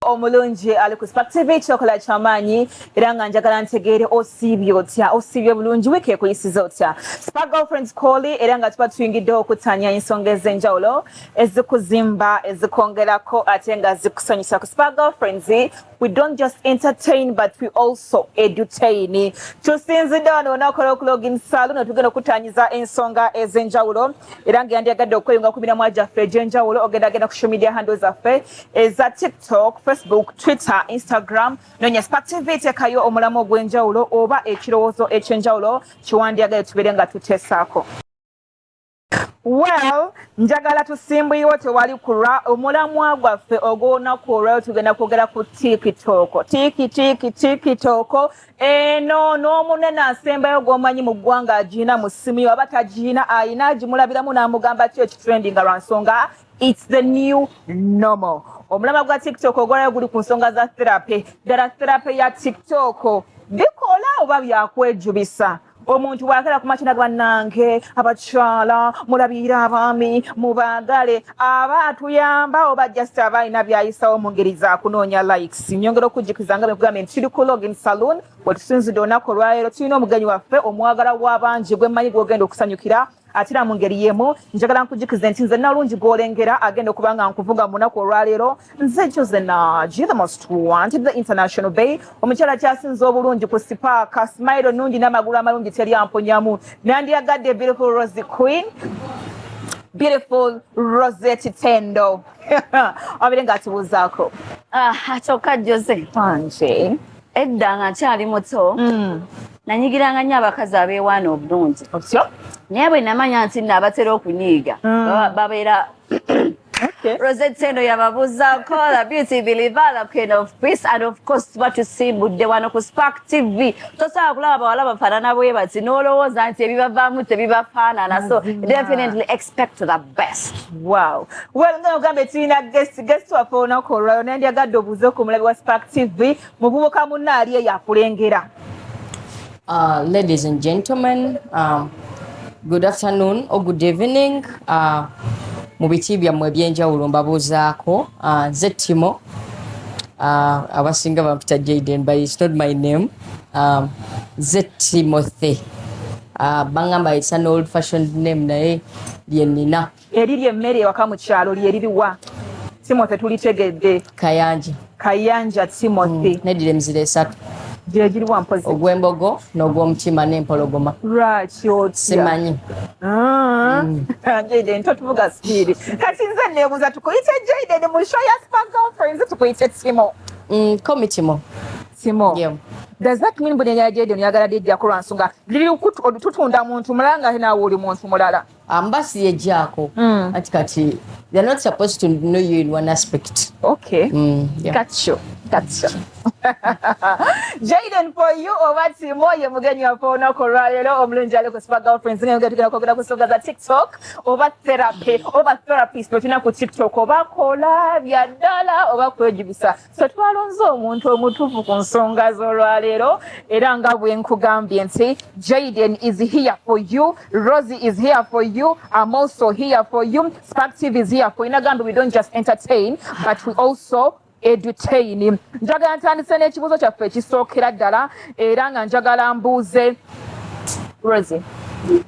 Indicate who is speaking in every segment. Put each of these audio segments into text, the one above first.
Speaker 1: Omulungi ali ku Spark TV, kyokola kyamaanyi, era nga njagala ntegeere osiibye otya, osiibye bulungi, wiiki ekuyisiza otya? Spark Girlfriends Call, era nga tuba tuyingiddeho okutanya ensonga ez'enjawulo ezikuzimba, ezikwongerako, ate nga zikusanyusa. Ku Spark Girlfriends we don't just entertain but we also edutain. Tusinzidde wano olunaku olw'okulogin saloon, tugenda okutanyiza ensonga ez'enjawulo, era nga yandyagadde okweyunga ku miramwa gyaffe egy'enjawulo, ogenda genda ku social media handle zaffe eza TikTok, Facebook, Twitter, Instagram, nonya Spark TV, teekayo omulamu ogw'enjawulo oba ekirowoozo ekyenjawulo kiwandyagadde tubeere nga tuteesaako. Well, njagala tusimbuyiwo, tewali kulwa. Omulamwa gwaffe ogw'olunaku olwayo tugenda kwogera ku TikTok. Tiki tiki TikTok eno, n'omunene asembayo gw'omanyi mu ggwanga agirina mu ssimu yo, aba tagirina ayina agimulabiramu n'amugamba ki ekitrendinga, lwa nsonga it's the new normal. Omulamwa gwa TikTok ogwalayo guli ku nsonga za therapy. Ddala therapy ya TikTok bikola oba byakwejubisa? Omuntu bwakera ku makina, gwa nange abakyala mulabirire abaami, mubaagale, aba atuyamba oba just aba alina byayisawo mu ngeri za kunoonya likes? Nyongera okujjukiza nga bwekugambye nti tuli ku Login Saloon wetusinzidde olunaku olwaleero. Tulina omugenyi waffe omwagala w'abangi gwemmanyi gwogenda okusanyukira. Ate era mu ngeri y'emu njagala nkujjukize nti nze Nalungi gw'olengera agenda okuba nga nkuvuga mu lunaku olwaleero, nze Jose Naji, the most wanted, the international bay, omukyala kyasinze obulungi ku Spark, smile nungi n'amagulu amalungi, teri amponyamu. Nandyagadde beautiful Rosy Queen, beautiful Rosette Tendo, abeere ng'atubuuzaako.
Speaker 2: Ah, kyokka Jose,
Speaker 1: wanje.
Speaker 2: Edda nga nkyali muto nanyigiranga nnyo abakazi abeewaana obulungi.
Speaker 1: Otyo.
Speaker 2: Naye bwe namanya nti nno abatera okunyiiga babeera Rosette Tendo yababuuzaako, the beauty believer, the queen of peace, and of course tuba tusimbudde wano ku Spark TV. Tosobola kulaba bawala bafaanana bwe bati n'olowooza nti ebibavaamu tebibafaanana, so
Speaker 1: Mazima.
Speaker 2: definitely expect the best.
Speaker 1: Wow. Well, nga ogambye, tulina guest waffe olunaku olwayo. Nandyagadde obuuze ku mulabi wa Spark TV, muvubuka munno ali eyo akulengera.
Speaker 3: Ladies and gentlemen, good afternoon or good evening. Mu biti byammwe ebyenjawulo mbabuuzaako. Nze Timo. Abasinga bampita Jaden, but it's not my name. Nze Timothy. Baŋŋamba it's an old fashioned name, naye lye nnina.
Speaker 1: Eriri emmere ewaka mu kyalo lyeririwa, Timothy? Tulitegedde.
Speaker 3: Kayanja.
Speaker 1: Kayanja Timothy.
Speaker 3: Neddira emiziro esatu.
Speaker 1: Gyegiriwa mpozi?
Speaker 3: Ogw'embogo n'ogw'omutima n'empologoma.
Speaker 1: Lwaki otya?
Speaker 3: Simanyi.
Speaker 1: Ah. Jaden, totuvuga speed. Kati nze neebuuza, tukuyite Jaden mu show ya Spark Girlfriends, tukuyite Timo?
Speaker 3: Call me Timo.
Speaker 1: Timo.
Speaker 3: Yeah.
Speaker 1: Does that mean buli ya Jaden oyagala lijjako lwa nsonga liri tutunda muntu mulala, nga ate naawe oli muntu mulala?
Speaker 3: Ambasi yejjaako. Ati kati they're not supposed to know you in one aspect.
Speaker 1: Okay.
Speaker 3: Yeah.
Speaker 1: Got you. Got you. Jaden for you oba Timo ye mugenyi waffe olunaku olwaleero omulungi ali ku Spark Girlfriends, nga tugenda kwogera ku nsonga za TikTok oba therapy oba therapist otulina ku TikTok, oba kola bya ddala oba kwejubisa. So twalonze omuntu omutuufu ku nsonga z'olwaleero, era nga bwe nkugambye nti Jaden is here for you, Rosie is here for you, I'm also here for you, Spark TV is here for you. Nagambye we don't just entertain but we also edutain. Njagala ntandise n'ekibuuzo kyaffe ekisookera ddala, era nga njagala mbuuze Rosie,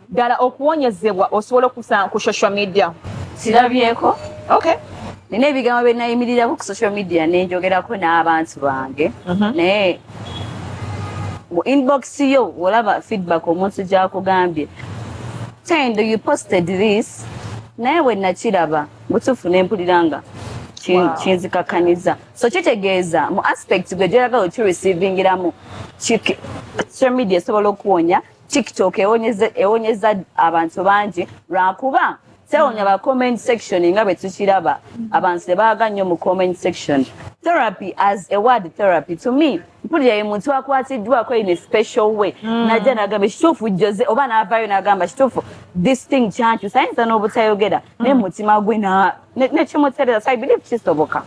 Speaker 1: ddala okuwonyezebwa osobola okusanga ku social media?
Speaker 2: Kirabyeko.
Speaker 1: Okay.
Speaker 2: Nina ebigambo bye nayimirirako ku social media nenjogerako n'abantu bange, naye mu inbox yo olaba feedback omuntu gyakugambye, "Tendo, you posted this," naye bwe nakiraba butuufu nempulira nga kinzikakaniza. So kitegeeza mu aspect gwe gyoyagala okireceivingiramu, social media esobola okuwonya. TikTok ewonyeza abantu bangi, lwakuba tewonya ba comment section nga bwe tukiraba abantu tebaaga nnyo mu comment section. Therapy as a word, therapy to me, mpulira ye muntu akwatiddwako in a special way, najja nagamba kituufu Jose, oba n'avaayo n'agamba kituufu this thing kyankyusa, ayinza n'obutayogera naye mutima gwe nekimutereza. So I believe kisoboka.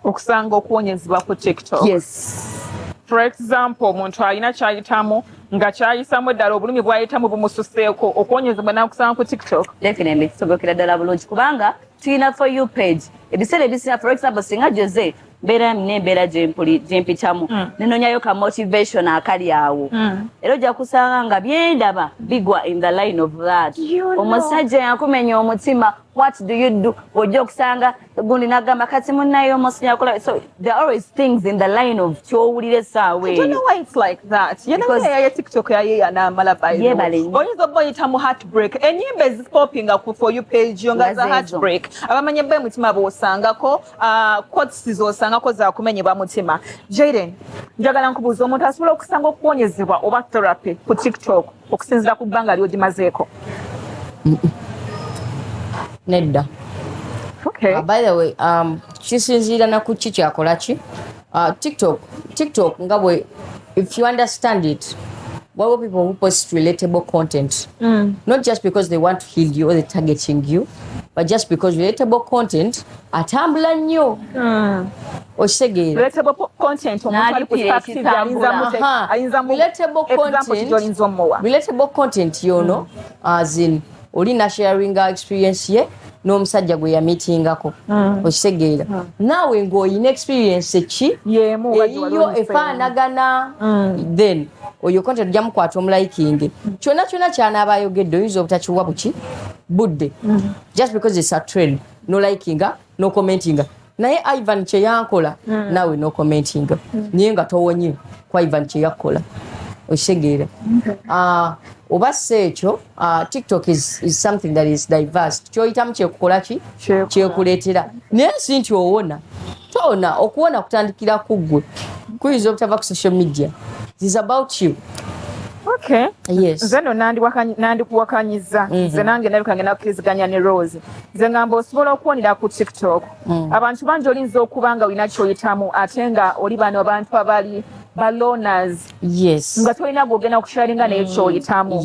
Speaker 1: Okusanga okuwonyezebwa ku TikTok?
Speaker 2: Yes.
Speaker 1: For example, omuntu alina kyayitamu nga kyayisamu eddala, obulumi bwayitamu bumususeeko, okuwonyezebwa nakusanga ku TikTok?
Speaker 2: Definitely kisobokera ddala bulungi, kubanga tulina For You page ebiseera ebisinga. For example, singa Jose Mbeera nina embeera gyempitamu, nenonyayo ka motivation akali awo, era ojja kusanga nga byendaba bigwa in the line of that. Omusajja yakumenya omutima, what do you do? Ojja okusanga gundi nagamba kati munnayo omusinyakola. So there are always things in the line of kyowulira essaawa
Speaker 1: I don't
Speaker 2: eyo.
Speaker 1: know why it's like that. You know, ya TikTok yaye n'amala by the way.
Speaker 2: Yeebale nnyo.
Speaker 1: Oyinza oba oyita mu heartbreak. Ennyimba ezipopinga ku For You page yo nga
Speaker 2: Nga
Speaker 1: za
Speaker 2: zeezo.
Speaker 1: heartbreak. Abamanye bbe mutima bw'osangako, quotes z'osangako za kumenyebwa mutima. Jaden, njagala nkubuuza, omuntu asobola okusanga okuwonyezebwa oba therapy ku TikTok okusinziira ku bbanga ly'ogimazeeko?
Speaker 3: Nedda.
Speaker 1: Okay.
Speaker 3: By the way, kisinziira na ku ki kyakola ki. TikTok nga bwe, if you understand it, waliwo people who post relatable content, not just because they want to heal you or they're targeting you, but just because relatable content atambula nnyo, okitegeera?
Speaker 1: Relatable content, omuntu ali ku
Speaker 2: N'alipira
Speaker 1: Spark TV ayinza
Speaker 3: Aha.
Speaker 1: ayinza mu
Speaker 3: Relatable
Speaker 1: example
Speaker 3: content.
Speaker 1: ki gy'oyinza omuwa?
Speaker 3: Relatable content yono, as in oli nasharinga experience ye n'omusajja gwe yamitingako, okitegeera? Naawe ng'olina experience ki
Speaker 1: Y'emu oba gye wali
Speaker 3: eyiyo
Speaker 1: oyiseemu.
Speaker 3: efaanagana, then oyo content ojja mukwata omulikinge. Kyonna kyonna kyanaaba ayogedde oyinza obutakiwa buki budde, just because it's a trend, nolikinga, nocommentinga, naye Ivan kyeyankola, naawe nocommentinga, naye nga towonye ku Ivan kyeyakola, okitegeera? Ah, oba si ekyo, TikTok is something that is diverse. Kyoyitamu kyekukola ki?
Speaker 1: Kyekukola.
Speaker 3: Kyekuleetera, naye si nti owona. Towona. Okuwona kutandikira ku ggwe, kuyinza obutava ku social media. It is about you.
Speaker 1: Okay.
Speaker 3: Yes.
Speaker 1: Nze nno nandikuwakanyiza. Nze nange ndabika ngenda kukkiriziganya ne Rose. Nze ngamba osobola okuwonera ku TikTok. Abantu bangi olinza okuba nga olina kyoyitamu, ate nga oli bano abantu abali baloners, nga tolina gwogenda kusharinga naye kyoyitamu.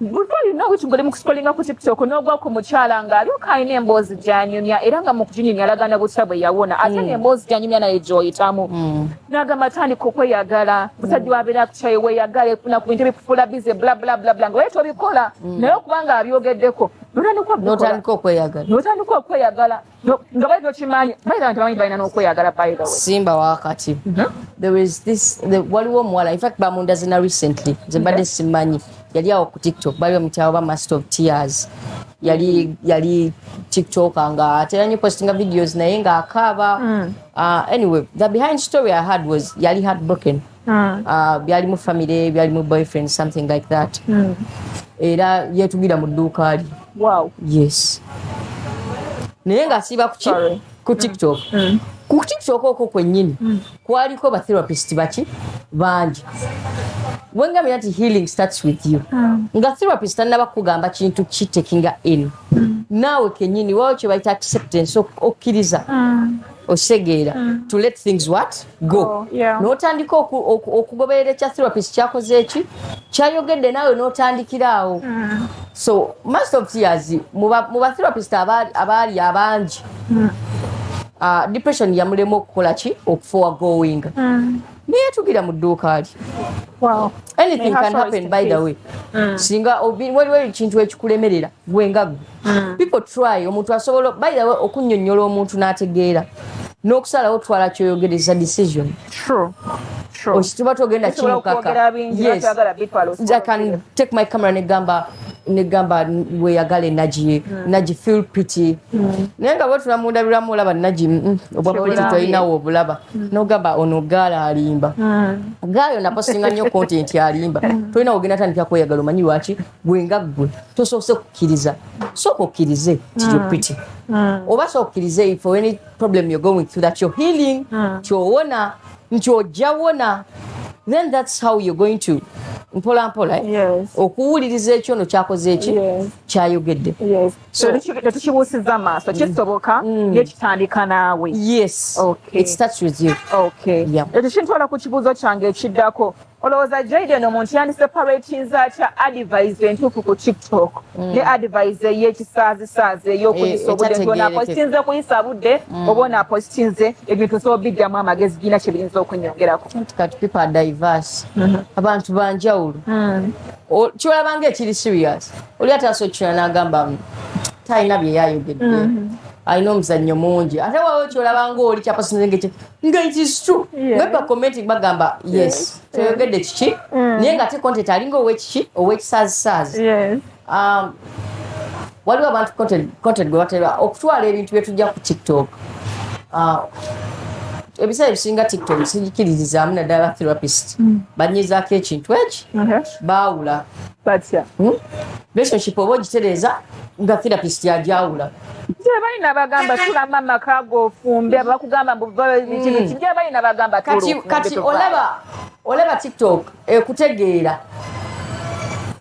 Speaker 1: Before you know it, ng'oli mu kuscrollinga ku TikTok n'ogwa ku mukyala ng'alyoka alina emboozi gy'anyumya, era nga mu kuginyumya alagana butya bwe yawona, ate ng'emboozi gy'anyumya naye gy'oyitamu. N'agamba tandika okweyagala, musajja wabeera akukyaye, weeyagale, funa ku bintu ebikufuula busy, bla bla bla bla, nga waye tobikola, naye okubanga abyogeddeko notandika obikola.
Speaker 3: N'otandika okweyagala.
Speaker 1: N'otandika okweyagala. Nga bali tokimanyi bayira nti bamanyi balina n'okweyagala, by the way.
Speaker 3: Simba wakati there is this waliwo omuwala, in fact bamundaze na recently, nze mbadde simanyi, yali awo ku TikTok, bali bamutawo ba Master of Tears. Yali TikToker nga atera nnyo postinga videos naye ng'akaaba. Anyway, the behind story I had was yali heartbroken, byali mu family, byali mu boyfriend, something like that, era yetugira mu dduuka lye. Yes, naye ng'asiiba ku ki?
Speaker 1: Sorry.
Speaker 3: Ku TikTok. Ku TikTok okwo kwennyini kwaliko ba therapist baki bangi. Wengambira nti healing starts with you, nga therapist tannaba kugamba kintu kitakinga in, naawe kennyini wawo kye bayita acceptance, okkiriza, okitegeera, to let things what go.
Speaker 1: Go, yeah.
Speaker 3: N'otandika okugoberera ekya therapist kyakoze, eki kyayogedde, naawe n'otandikira awo. So Master of Tears, mu ba therapist abaali abangi, depression yamulema okukola ki, okuforgoinga, naye tugira mu dduuka lye. Anything
Speaker 1: May her
Speaker 3: can
Speaker 1: soul
Speaker 3: happen.
Speaker 1: rest in
Speaker 3: By the
Speaker 1: peace.
Speaker 3: way, singa waliwo ekintu ekikulemerera gwe nga gwe, people try, omuntu asobola, by the way, okunnyonnyola omuntu n'ategeera n'okusalawo twala kyoyogereza decision.
Speaker 1: True. True.
Speaker 3: Tuba togenda
Speaker 1: Tusobola
Speaker 3: kimukaka.
Speaker 1: okwogera bingi,
Speaker 3: Yes.
Speaker 1: twagala bitwala
Speaker 3: Nze I can take my camera negamba weyagale Nagi, Nagi feel pity, naye nga bwetula mundabiramu olaba Nagi, obwa pity
Speaker 1: Kyolabye.
Speaker 3: tolinawo obulaba, nogamba ono gaala alimba, gaayo napostinga nnyo content alimba, tolina ogenda tandika kweyagala. Omanyi lwaki? Gwe nga ggwe tosoose kukkiriza. Sooka okkirize nti you're pretty, oba sooka okkirize for any problem you're going through that you're healing, kyowona nti ojja wona. Then that's how you're going to mpola mpola, eh? Okuwuliriza ekyono kyakoze eki kyayogedde.
Speaker 1: So tetukibuusiza maaso, kisoboka, naye kitandika naawe.
Speaker 3: Yes.
Speaker 1: Okay.
Speaker 3: It starts with you.
Speaker 1: Okay.
Speaker 3: Yeah.
Speaker 1: Ekyo kintwala ku kibuuzo kyange ekiddako. Olowooza Jaden, omuntu yandiseparatinza atya advice entuufu ku TikTok ne advice ey'ekisaazisaazi ey'okuyisa obudde, nti ono
Speaker 3: etategeerekeka.
Speaker 1: apositinze kuyisa budde oba ono apositinze ebintu osobola obiddamu amagezi gina kye biyinza okunyongerako?
Speaker 3: Anti kati people are diverse, abantu banjawulo. Kyolabanga ekiri serious, oli ate asookera n'agamba, talina bye yayogedde. Alina omuzannyo mungi, ate wawe kyolaba ngaoli kyapasinenge nga it is true. Nga ba commenting bagamba, "Yes, toyogedde kiki," naye nga ate content alinga owekiki, owekisazisaazi. Waliwo abantu content gwe batera okutwala ebintu byetujja ku TikTok. Ebiseera ebisinga TikTok sigikiririzaamu, naddala therapist banyizaako ekintu eki baawula.
Speaker 1: Batya?
Speaker 3: Relationship oba ogitereeza nga therapist ajawula.
Speaker 1: Gye balina bagamba tulamba amaka g'ofumbe, bakugamba mbu biki biki. Gye balina bagamba
Speaker 3: Kati olaba TikTok ekutegeera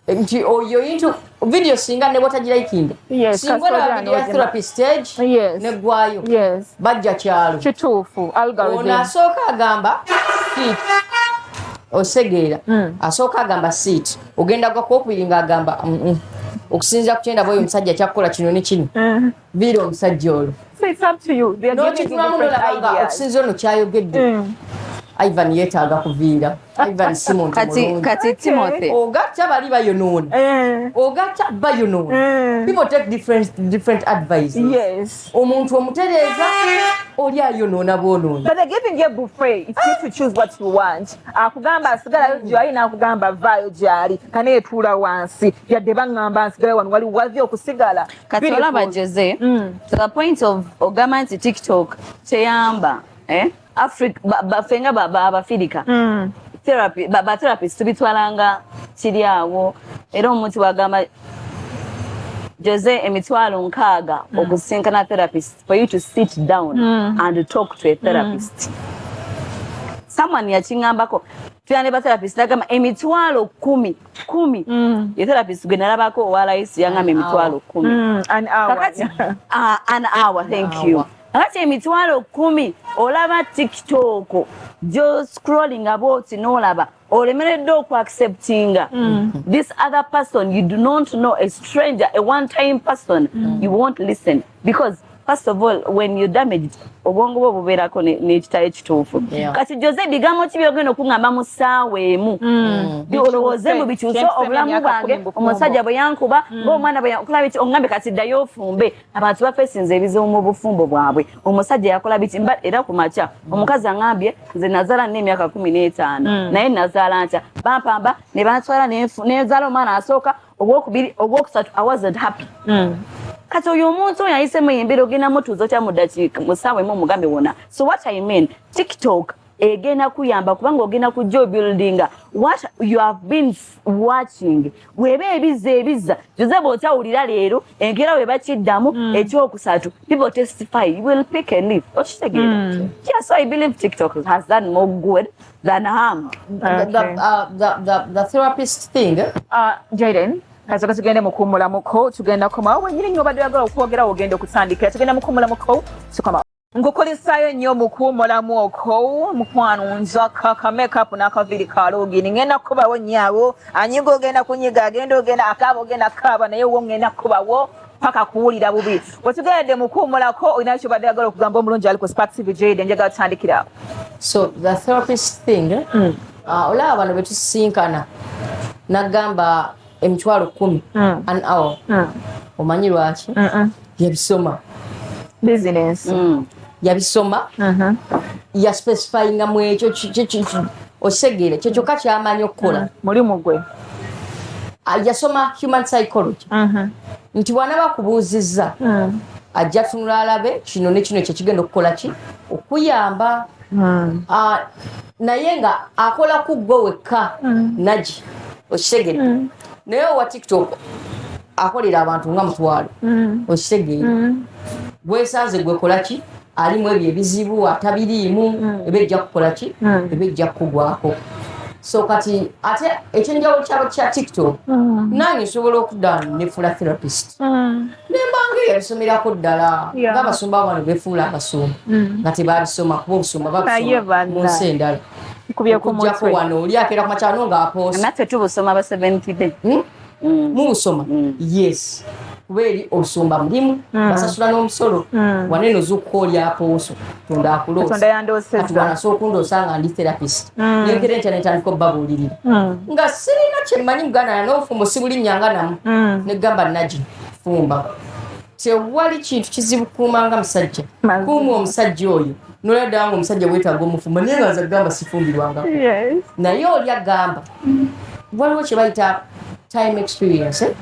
Speaker 3: nti oyo into video singa ne bwotagilikinga, singa olaba video ya therapist stage neggwayo, bajja kyalo.
Speaker 1: Kituufu, algorithm.
Speaker 3: Ono asooka agamba sit, osegeera? Asooka agamba sit, ogenda gwa kwokubiri ng'agamba, Okusinziira ku kyendaba, oyo omusajja kyakukola kino ne kino, viira omusajja olwo." N'okitulamu nolaba nga okusinziira ono kyayogedde, Ivan yeetaaga kuviira, Ivan si muntu mulungi.
Speaker 2: Kati Timothy,
Speaker 3: Ogatta bali bayonoona, ogatta bayonoona. People take different advices. Omuntu omutereeza, oli ayonoona bwonoona.
Speaker 1: But they're giving you a buffet. It's you to choose what you want. Akugamba asigalayo gy'ali, n'akugamba vaayo gy'ali. Kane etuula wansi. Yadde baŋŋamba nsigale wano, wali wavi okusigala.
Speaker 2: Kati olaba Jose, to the point of ogamba nti TikTok teyamba, eh? Africa, baffe nga Abafirika, therapy, ba therapist tubitwalanga kiri awo. Era omuntu bwagamba Jose 60,000 okusinkana therapist, for you to sit down and talk to a therapist, someone yakiŋŋambako, tulina ne ba therapist agamba 10,000 kumi. Ye therapist gwe nalabako owa layisi yaŋŋamba 10,000.
Speaker 1: An hour.
Speaker 2: Kakati an hour, thank you. Kakati 10,000, olaba TikTok gyo scrolling about, n'olaba olemereddwa okuacceptinga this other person you do not know, a stranger, a one time person. You won't listen because first of all, when you damaged, obwongo bwo bubeerako n'ekitalo ekituufu. Kati Jose, bigambo ki byogenda okuŋŋamba mu ssaawa emu olowooze mu bikyuse
Speaker 1: Kyempise
Speaker 2: obulamu
Speaker 1: emyaka
Speaker 2: bwange?
Speaker 1: 10 mu bufumbo.
Speaker 2: Omusajja bwe yankuba, ng'omwana bwe yakola biki, oŋŋambe kati ddayo ofumbe. Abantu bafesinze ebizibu mu bufumbo bwabwe. Omusajja yakola biki, era ku makya omukazi aŋŋambye, "Nze nazaala nina emyaka 15, naye nazaala ntya? Bampamba ne bantwala, nenzaala omwana asooka, ogwokubiri, ogwokusatu, I wasn't happy." Kati oyo omuntu oyo ayisemu embeera, ogenda mutuuza otya mu ddakiika, mu ssaawa emu, omugambe wona? So what I mean, TikTok egenda kuyamba kubanga ogenda kujja obuildinga what you have been watching. Bweba ebizza ebizza, Jose, bw'okyawulira leero, enkeera bwe bakiddamu ekyokusatu, people testify, you will pick and leave. Okitegeera? Yeah, so I believe TikTok has done more good than harm.
Speaker 3: The therapist thing.
Speaker 1: Jaden, kasooka tugende mukuwummulamuko, tugenda kukomawo wenyini nnyo. Obadde oyagala okwogera, ogenda okutandikira. Tugenda mukuwummulamuko, tukomawo. Nkukulisaayo nnyo mukuwummulamu okwo, mukwano. Nzaka ka makeup n'akaviiri kalogini, ngenda kukubawo nnyawo. Anyiga ogenda kunyiga, agenda ogenda akaaba, ogenda kaaba, naye wo ngenda kukubawo paka kuwulira bubi. Wetugendedde mukuwummulako, olina kyobadde oyagala okugamba omulungi ali ku Spark TV. Jaden, njagala tutandikirawo.
Speaker 3: So the therapist thing, olaba bano betusisinkana nagamba 10,000 an hour, omanyi lwaki? Yabisoma.
Speaker 1: Business.
Speaker 3: Yabisoma, yaspecifyinga mu ekyo okitegeere, kyo kyokka kyamanyi okukola.
Speaker 1: Mulimu gwe.
Speaker 3: Yasoma human psychology, nti bw'anaba akubuuzizza, ajja tunula alabe kino ne kino kyekigenda okukola ki okuyamba. Naye nga akola ku ggwe wekka nagi, okitegedde? Naye owa TikTok akolera abantu nga 5,000, okitegeere? Gwesanze gwekola ki alimu ebyo ebizibu atabiriimu, eba ejja kukola ki, eba ejja kukugwako. So kati ate ekyenjawulo kyabo kya TikTok, nange nsobola okudda nefuula therapist, nembanga eyabisomerako ddala, ngaabasumba bano befuula abasumba nga tebabisoma, kuba obusumba
Speaker 1: Naye
Speaker 3: babusoma
Speaker 1: banna.
Speaker 3: mu nsi endala.
Speaker 1: Nkubye ku
Speaker 3: Okujjako
Speaker 1: mutwe.
Speaker 3: wano oli akeera ku makyano ng'apoosa.
Speaker 2: Naffe tubusoma ba Seventh Day.
Speaker 3: Hmm? Mubusoma, yes, kuba eri obusumba mulimu, basasula n'omusolo. Wanene ozuukuka oli apooso tonda akuloosa.
Speaker 1: Katonda yandoosezza.
Speaker 3: Kati wanasobola okundoosa nga ndi therapist, nenkera enkya netandika obbabuulirira nga sirina kyemmanyi. Muganda na n'obufumbo sibulinnyanga namu, negamba nagi fumba. Tewali kintu kizibu kuuma nga musajja.
Speaker 1: Mazima.
Speaker 3: Kuuma omusajja oyo nolaba nga omusajja weetaaga omufumba, naye nga nze agamba sifumbirwangako. Naye oli agamba waliwo kye bayita time experience, eh?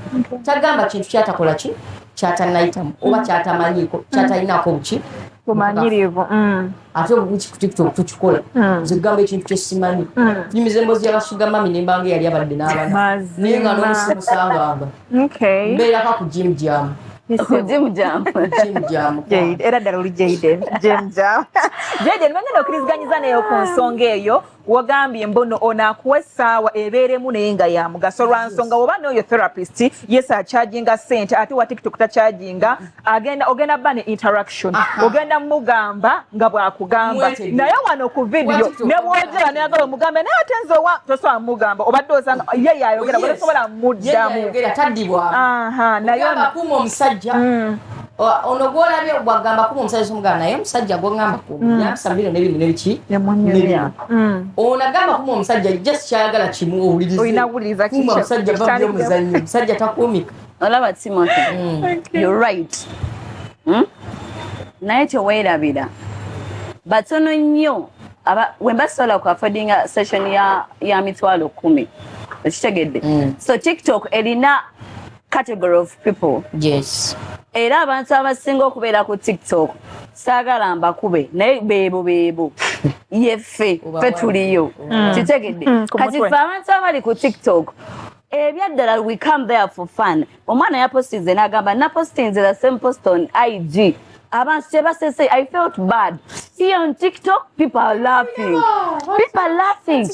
Speaker 3: Tagamba kintu kyatakola ki, kyatanayitamu oba kyatamanyiiko, kyatalinako buki.
Speaker 1: Bumanyirivu.
Speaker 3: Ate obuki ku TikTok tukikola. Nze kugamba ekintu kyesimanyi, nyumiza emboozi y'aba sugar mummy nembanga eyali abadde n'abaana, naye nga n'omusimusanganga. Mbeerako ku gym jam.
Speaker 2: Gym jam.
Speaker 3: Gym jam.
Speaker 1: Jade, era ddala oli Jaden. Jim Jam. Jaden, bagenda okkiriziganyiza naye ku nsonga eyo. Wagambye mbono ono akuwa essaawa ebeeremu naye nga ya mugaso, lwa nsonga oba n'oyo therapist yes acharginga ssente, ate wa TikTok tacharginga, agenda ogenda bba ne interaction, ogenda mugamba nga bw'akugamba.
Speaker 3: Mwetegere.
Speaker 1: Naye wano ku video
Speaker 3: Wa TikTok.
Speaker 1: Ne bw'ojera nayagala omugambe, naye ate nze owa tosobola mugamba, obadde osanga ye yayogera, bwe tosobola muddamu.
Speaker 3: Yayogera, taddibwamu.
Speaker 1: Aha, naye
Speaker 3: Ogamba kuuma omusajja. Ono gwolabye bwagamba kuuma omusajja, somugamba naye omusajja gwogamba kuuma yampisa bino nebino nebiki
Speaker 1: Yamunyumya.
Speaker 3: nebino. Ono agamba kuuma omusajja, just kyayagala kimu, owulirize.
Speaker 1: Olina kuwuliriza.
Speaker 3: Kuuma omusajja, va
Speaker 1: Kitandike.
Speaker 3: byomuzannyo, omusajja takuumika.
Speaker 2: Olaba Timothy, you're right. Naye teweerabira, batono nnyo wemba sobola ku affordinga session ya 10,000, okitegedde? So TikTok erina category of people. Era abantu abasinga okubeera ku TikTok, saagala mbakube, naye beebo beebo yeffe ffe tuliyo, kitegedde?
Speaker 1: Ku
Speaker 2: Kati
Speaker 1: mutwe.
Speaker 2: ffe abantu abali ku TikTok, ebyaddala we come there for fun. Omwana yapostinze n'agamba, napostinze the same post on IG, abantu tebasese, I felt bad. Here on TikTok people are laughing, people are laughing.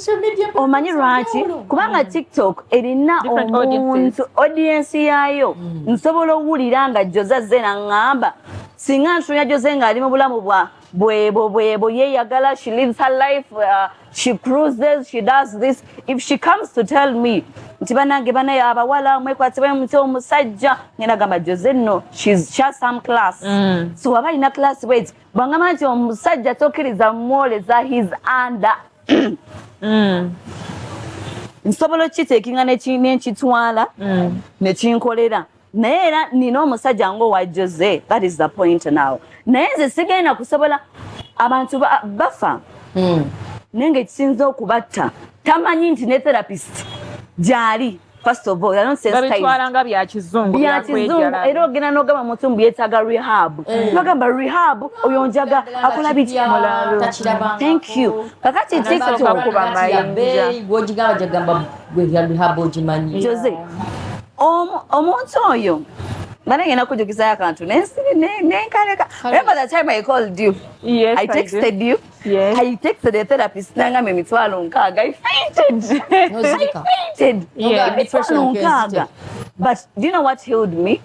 Speaker 2: Omanyi lwaki? Kubanga TikTok erina
Speaker 1: Different audiences.
Speaker 2: omuntu, audience yaayo. Nsobola owulira nga Jose azze naŋŋamba, singa nsunya Jose ng'ali mu bulamu bwa bwebo bwebo, yeeyagala, she lives her life, she cruises, she does this. If she comes to tell me nti banange banaye abawala mwekwatibwe muti omusajja, ngenda gamba Jose nno she has some class. So aba alina class bweti, bwangamba nti omusajja tokkiriza mwoleza his under, nsobola okukiteekinga nenkitwala nekinkolera. Naye era nina omusajja ngaowa Jose, that is the point now. Naye nze sigenda kusobola, abantu bafa, naye nga ekisinza okubatta tamanyi nti ne therapist gyali. First of all, they are not sensitized.
Speaker 1: Babitwala nga bya kizungu.
Speaker 2: Bya kizungu. Era ogenda n'ogamba muntu mbu yeetaaga rehab, nogamba rehab oyo njaga akola biki? Thank you. Kakati TikTok
Speaker 1: Kuba mayinja.
Speaker 3: Gwogigamba gyagamba gwe rehab ogimanyi.
Speaker 2: Jose, omuntu oyo bane ngenda kujjukizayo akantu nenkaleka. Remember the time I called you?
Speaker 1: Yes,
Speaker 2: I
Speaker 1: I do.
Speaker 2: texted you.
Speaker 1: Yes.
Speaker 2: I texted the therapist, nangamba 60,000. I fainted.
Speaker 3: Nozirika.
Speaker 2: I fainted.
Speaker 3: Depression.
Speaker 2: 60,000. But do you know what healed me?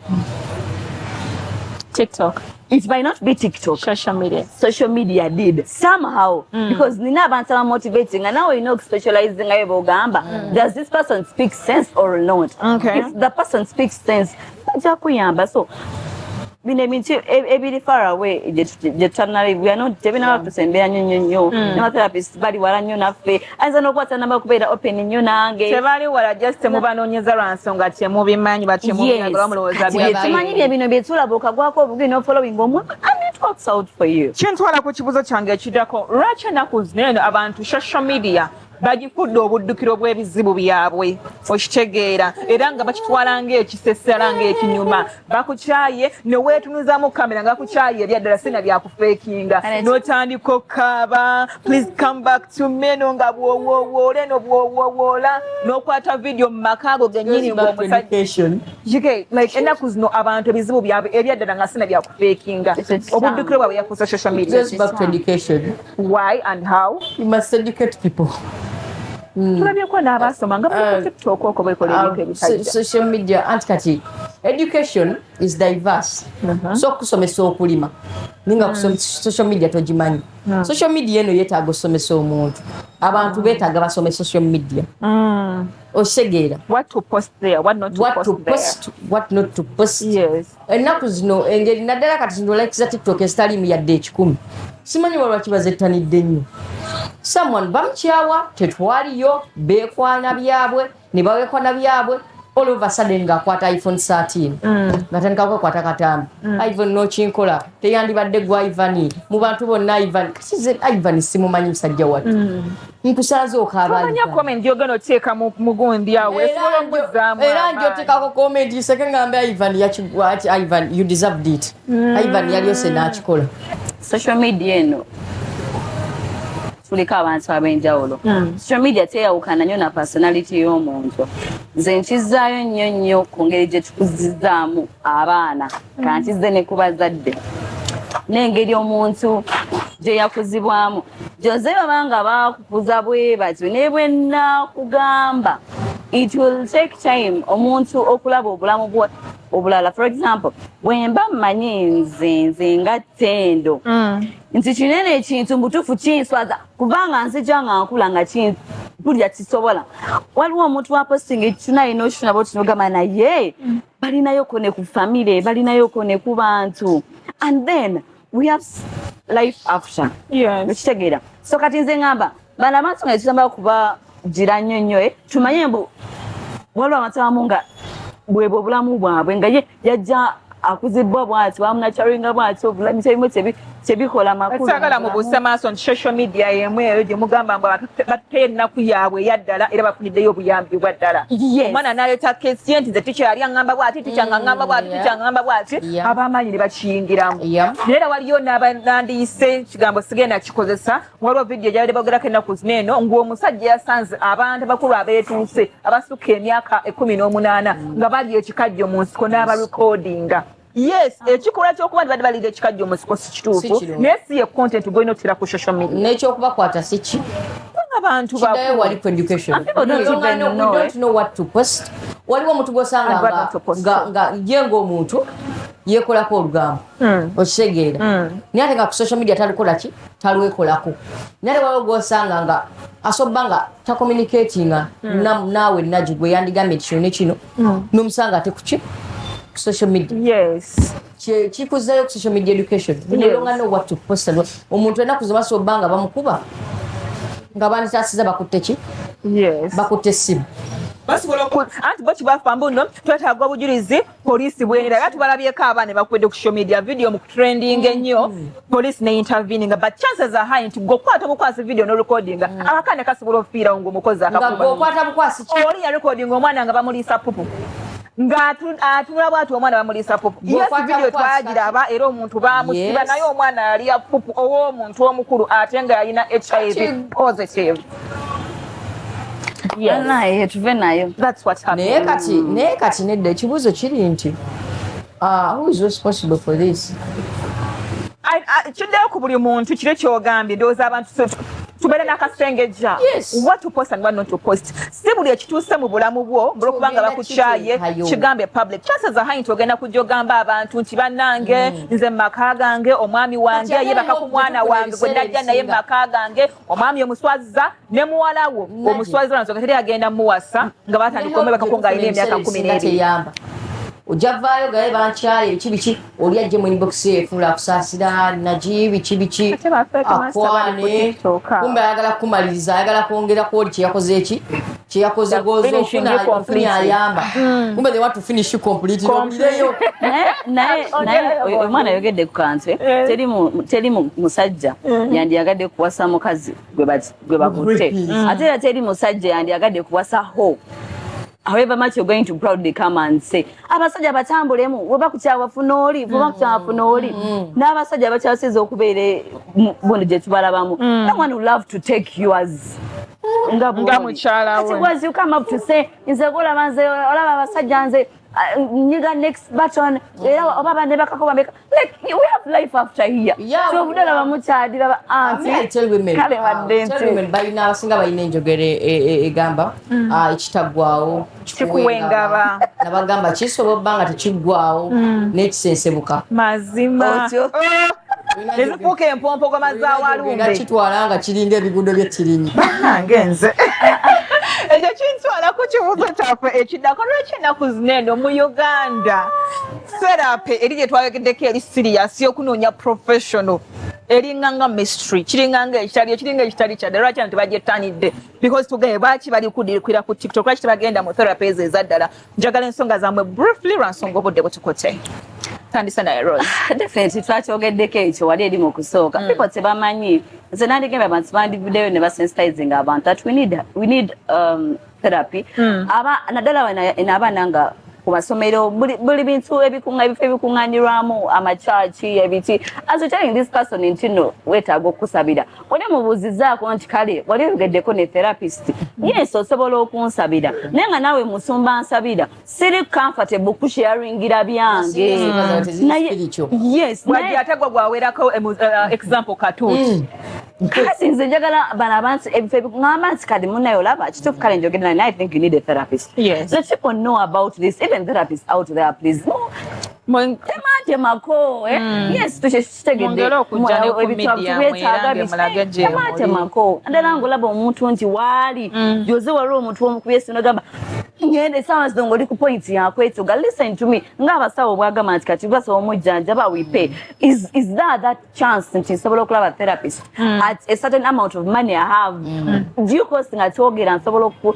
Speaker 1: TikTok.
Speaker 2: It might not be TikTok.
Speaker 1: Social media.
Speaker 2: Social media did somehow, because nina abantu aba motivating, and now you know specializing ayo bogamba, does this person speak sense or not?
Speaker 1: Okay.
Speaker 2: If the person speaks sense, bajja kuyamba. So bino ebintu ebiri far away gye tutanali, we are not, tebinaba tusembera nnyo nnyo nnyo. N'abatherapist bali wala nnyo naffe, ayinza n'okukwata namba kubeera open nnyo nange.
Speaker 1: Tebali wala, just temubanoonyeza lwa nsonga temubimanyi, batemubiragala mulowooza
Speaker 2: Kati
Speaker 1: bya.
Speaker 2: bye tumanyi bye bino byetulaba, okagwako obugi n'ofollowing omuntu and it works out for you.
Speaker 1: Kintwala ku kibuzo kyange ekiddako: lwaki ennaku zino eno abantu social media bagifudde obuddukiro bw'ebizibu byabwe? Okitegeera? Era nga bakitwala ng'ekisesera, ng'ekinyuma, bakukyaye ne weetunuzamu kamera nga bakukyaye, ebyaddala sina byakufeekinga, n'otandika okaaba, "Please come back to me." No nga bw'owoowoola eno, bw'owoowoola n'okwata vidiyo mu maka ago gennyini ng'omusajja. Like ennaku zino abantu ebizibu byabwe ebyaddala nga sina byakufeekinga, obuddukiro bwabwe yakusa social media.
Speaker 3: Goes back to education.
Speaker 1: Why and how?
Speaker 3: You must educate people.
Speaker 1: Tulabyeko n'abasoma nga bali ku TikTok okwo bekola ebintu ebitajja.
Speaker 3: Social media, anti kati education is diverse. So okusomesa okulima ninga social media togimanyi. Social media eno yeetaaga osomesa omuntu, abantu beetaaga basome social media, okitegeera?
Speaker 1: What to post there, what not to
Speaker 3: What
Speaker 1: post
Speaker 3: to
Speaker 1: there.
Speaker 3: post, what not to post. Ennaku zino engeri naddala kati zino likes za TikTok ezitaliimu yadde 100, simanyi walwaki bazettanidde nnyo. Someone bamukyawa, tetwaliyo, beekwana byabwe ne bawekwana byabwe. All of a sudden ng'akwata iPhone 13, ng'atandika kwekwata katambi. "Ivan, nokinkola, teyandibadde gwa Ivan mu bantu bonna." Ivan, kati ze Ivan simumanyi, musajja wattu, nkusanze okaaba.
Speaker 1: Tomanya
Speaker 3: Ivan.
Speaker 1: Comment gyogenda oteeka mu mugundi awo esobola okuzaamu
Speaker 3: Era
Speaker 1: amaanyi.
Speaker 3: Njotekako comment iseke ngambe Ivan yakigwa ati, "Ivan, you deserved it." Ivan yalyose n'akikola.
Speaker 2: Social media eno tuliko abantu ab'enjawulo. Social media teyawukana nnyo na personality y'omuntu. Nze nkizaayo nnyo nnyo ku ngeri gye tukuzizaamu abaana, kankize ne ku bazadde n'engeri omuntu gye yakuzibwamu. Jose, babanga bakukuza bwe batyo, ne bwe naakugamba, it will take time omuntu okulaba obulamu bwe obulala. For example, bwe mba mmanyi nze nga Ttendo nti kinene ekintu mutuufu kinswaza, kubanga nzija nga nkula nga mpulira kisobola. Waliwo omuntu wapostinga ekituna alina okituna bwotinogamba, naye balinayoko ne ku famire, balinayoko ne ku bantu, and then we have life after. Okitegeera? So kati nze ngamba bano abantu nga tetutambala kubagira nnyo nnyo, tumanye mbu waliwo abantu abamu nga bwebwe obulamu bwabwe, nga ye yajja akuzibwa bwati, bamunakyaringa bwati, obulamu ebimu tebikola makulu.
Speaker 1: Saagala mubuuse maaso nti social media yemu eyo gye mugamba mbu abantu batuteyo ennaku yaabwe eyaddala, era bafuniddeyo obuyambi bwa ddala. Omwana n'aleeta kesi ye nti nze teacher yali aŋŋamba bwati, teacher nga ŋŋamba bwati, teacher ŋŋamba bwati, ab'amaanyi ne bakiyingiramu. Naye era waliyo nandiyise kigambo sigenda kikozesa. Waliwo vidiyo gyabadde bogerako ennaku zino eno ng'omusajja yasanze abantu abakulu abeetuuse abasukka emyaka 18 nga bali ekikajjo mu nsiko n'abarekodinga. Yes, ekikolwa ky'okuba nti badde balira ekikajjo mu nsiko si
Speaker 3: Si
Speaker 1: kituufu,
Speaker 3: kirungi.
Speaker 1: naye si ye content gwolina otera ku social media.
Speaker 3: N'ekyokubakwata si ki?
Speaker 1: Kubanga abantu
Speaker 3: Kiddayo wali ku education.
Speaker 2: And people don't
Speaker 3: We don't
Speaker 2: even
Speaker 3: know, we
Speaker 2: know,
Speaker 3: don't
Speaker 2: eh?
Speaker 3: know what to post. Waliwo omuntu gwosanga
Speaker 1: And what not to post.
Speaker 3: nga ye ng'omuntu yeekolako olugambo, okitegeera? Naye ate nga ku social media talukola ki, talwekolako. Naye ate waliwo gwosanga nga asobba nga tacommunicatinga naawe nagi gwe yandigambye nti kino ne kino, n'omusanga ate kuki, ku social media. Kikuzayo ku social media education. We no longer know what to post. Omuntu ennaku ze basobba nga bamukuba nga banditasiza bakutte ki? Bakutte essimu.
Speaker 1: Basobola anti bo kibafa mbu nno twetaaga obujulizi, poliisi bwenera. Era tubalabyeko abaana bakwedde ku social media, video mu trending ennyo, poliisi ne interveninga, but chances are high nti gweokwata obukwasi video norecordinga, akakaana kasobola okufiirawo ng'omukozi
Speaker 3: Nga
Speaker 1: akakuba.
Speaker 3: gweokwata bukwasi ki?
Speaker 1: Oli yarecordinga omwana nga bamuliisa pupu, ng'atunula bwati, omwana bamuliisa pupu. Yes.
Speaker 3: Bw'okwata
Speaker 1: Video
Speaker 3: bukwasi.
Speaker 1: twagiraba, era omuntu bamusiba. Naye omwana yalya pupu ow'omuntu omukulu ate nga yalina HIV positive. Yes.
Speaker 2: Naye tuve nayo.
Speaker 1: That's what happened.
Speaker 3: Naye kati nedda, ekibuuzo kiri nti who is responsible for this?
Speaker 1: Kiddeyo ku buli muntu. Kiro kyogambye, ndowooza abantu tubeere n'akasengejja what to post and what not to post. Si buli ekituuse mu bulamu bwo olwokubanga
Speaker 3: Kyogenda
Speaker 1: bakukyaye
Speaker 3: kiteekayo.
Speaker 1: Kigambe public. Chances are high nti ogenda kujja ogamba abantu nti bannange, nze mu maka gange omwami wange
Speaker 3: Kati ate
Speaker 1: yebaka ku
Speaker 3: hope
Speaker 1: mwana
Speaker 3: gye tufuna
Speaker 1: wange gwe
Speaker 3: ebiseera
Speaker 1: najja naye mu
Speaker 3: ebisinga.
Speaker 1: maka gange, omwami omuswaziza ne muwala wo
Speaker 3: Naje.
Speaker 1: omuswaziza, lwansonga teri agenda muwasa nga batandika omwebakako ng'alina emyaka 12.
Speaker 3: Teyamba, ojja vaayo gaye bankyaye biki biki, oli ajje mu inbox efuula akusaasira nagi biki biki.
Speaker 1: Ate ba fake master bali ku
Speaker 3: Akwane.
Speaker 1: TikTok awo.
Speaker 3: Kumbe ayagala kumaliriza, ayagala kwongera kwoli kyeyakoze eki kyeyakoze.
Speaker 1: The
Speaker 3: Goza
Speaker 1: finishing you completely.
Speaker 3: ofunye ayamba, kumbe they want to finish you completely. Obulireyo.
Speaker 2: Naye omwana ayogedde ku kantu, eh? Teri musajja yandiyagadde kuwasa mukazi gwe bakutte.
Speaker 3: Rapist.
Speaker 2: Ate era teri musajja yandiyagadde kuwasa ho, however much you're going to proudly come and say abasajja batambulemu, bwe bakukyawa funa oli, bwe bakukyawa funa oli. N'abasajja bakyasiza okubeera buno gye tubalabamu, no one will love to take yours nga bw'oli.
Speaker 1: Nga mukyala we.
Speaker 2: Kati was you come up to say nze golaba, nze olaba abasajja, nze nyiga next button, era oba bane bakako bameka, like we have life after here. So obudde olaba mukyadira ba
Speaker 3: I mean, I
Speaker 2: auntie
Speaker 3: tell women,
Speaker 2: kale wadde
Speaker 3: tell
Speaker 2: nti
Speaker 3: women, balina abasinga balina enjogero egamba ekitaggwawo
Speaker 1: Kikuwa engaba.
Speaker 3: Nabagamba kisobola obba nga tekiggwawo n'ekisensebuka.
Speaker 1: Mazima.
Speaker 2: Otyo.
Speaker 1: Oh, nezifuuka empompogoma za walumbe.
Speaker 3: Kitwala nga kiringa ebigundo by'ekirinyi.
Speaker 1: Bannange, nze ekyo kintwala ku kibuuzo kyaffe ekiddako. Lwaki ennaku zino eno mu Uganda therapy eri gye twayogeddeko eri serious y'okunoonya professional Eringa nga mystery, kiringa nga ekitali, ekiringa ekitali kyadde. Lwaki abantu bagyettanidde? Because tugaye lwaki bali kudirikira ku TikTok? Lwaki tebagenda mu therapy ezo ezaddala? Njagala ensonga zammwe briefly, lwa nsonga obudde butukutte. Tandisa naye, Rose.
Speaker 2: Definitely twakyogeddeko ekyo wali eri mu kusooka. People tebamanyi. Nze nandigambye abantu bandivuddeyo ne basensitizing abantu that we need therapy. Aba naddala eno abaana nga ku masomero, buli bintu ebifo ebikuŋŋaanirwamu, amakyaki, ebiti. As you're telling this person nti no weetaaga okukusabira, oli mubuuzizaako nti kale wali oyogeddeko ne therapist? Yes, osobola okunsabira, naye nga naawe musumba nsabira, siri comfortable kusharingira byange.
Speaker 3: Naye
Speaker 2: yes.
Speaker 1: Wajja ate gwe gwawerako example katuuti.
Speaker 2: Kati nze njagala bano abantu ebifo ebikuŋŋamba nti kati munnaye olaba kituufu, kale njogera naye, I think you need a therapist. Let people know about this. Even therapists out there, please, tematemako, eh? Yes, tukitegedde.
Speaker 1: Mwongere okujja ne ku media mwerange mulage gye muli.
Speaker 2: Tematemako naddala ng'olaba omuntu nti waali joze, waliwo omuntu omukubye esimu nagamba ngenda essaawa zino ng'oli ku point yakwetuga. Listen to me, ng'abasawo bwagamba nti kati basaba omujjanjaba, we pay. Is there that chance nti nsobola okulaba therapist at a certain amount of money I have due cost nga twogera nsobola oku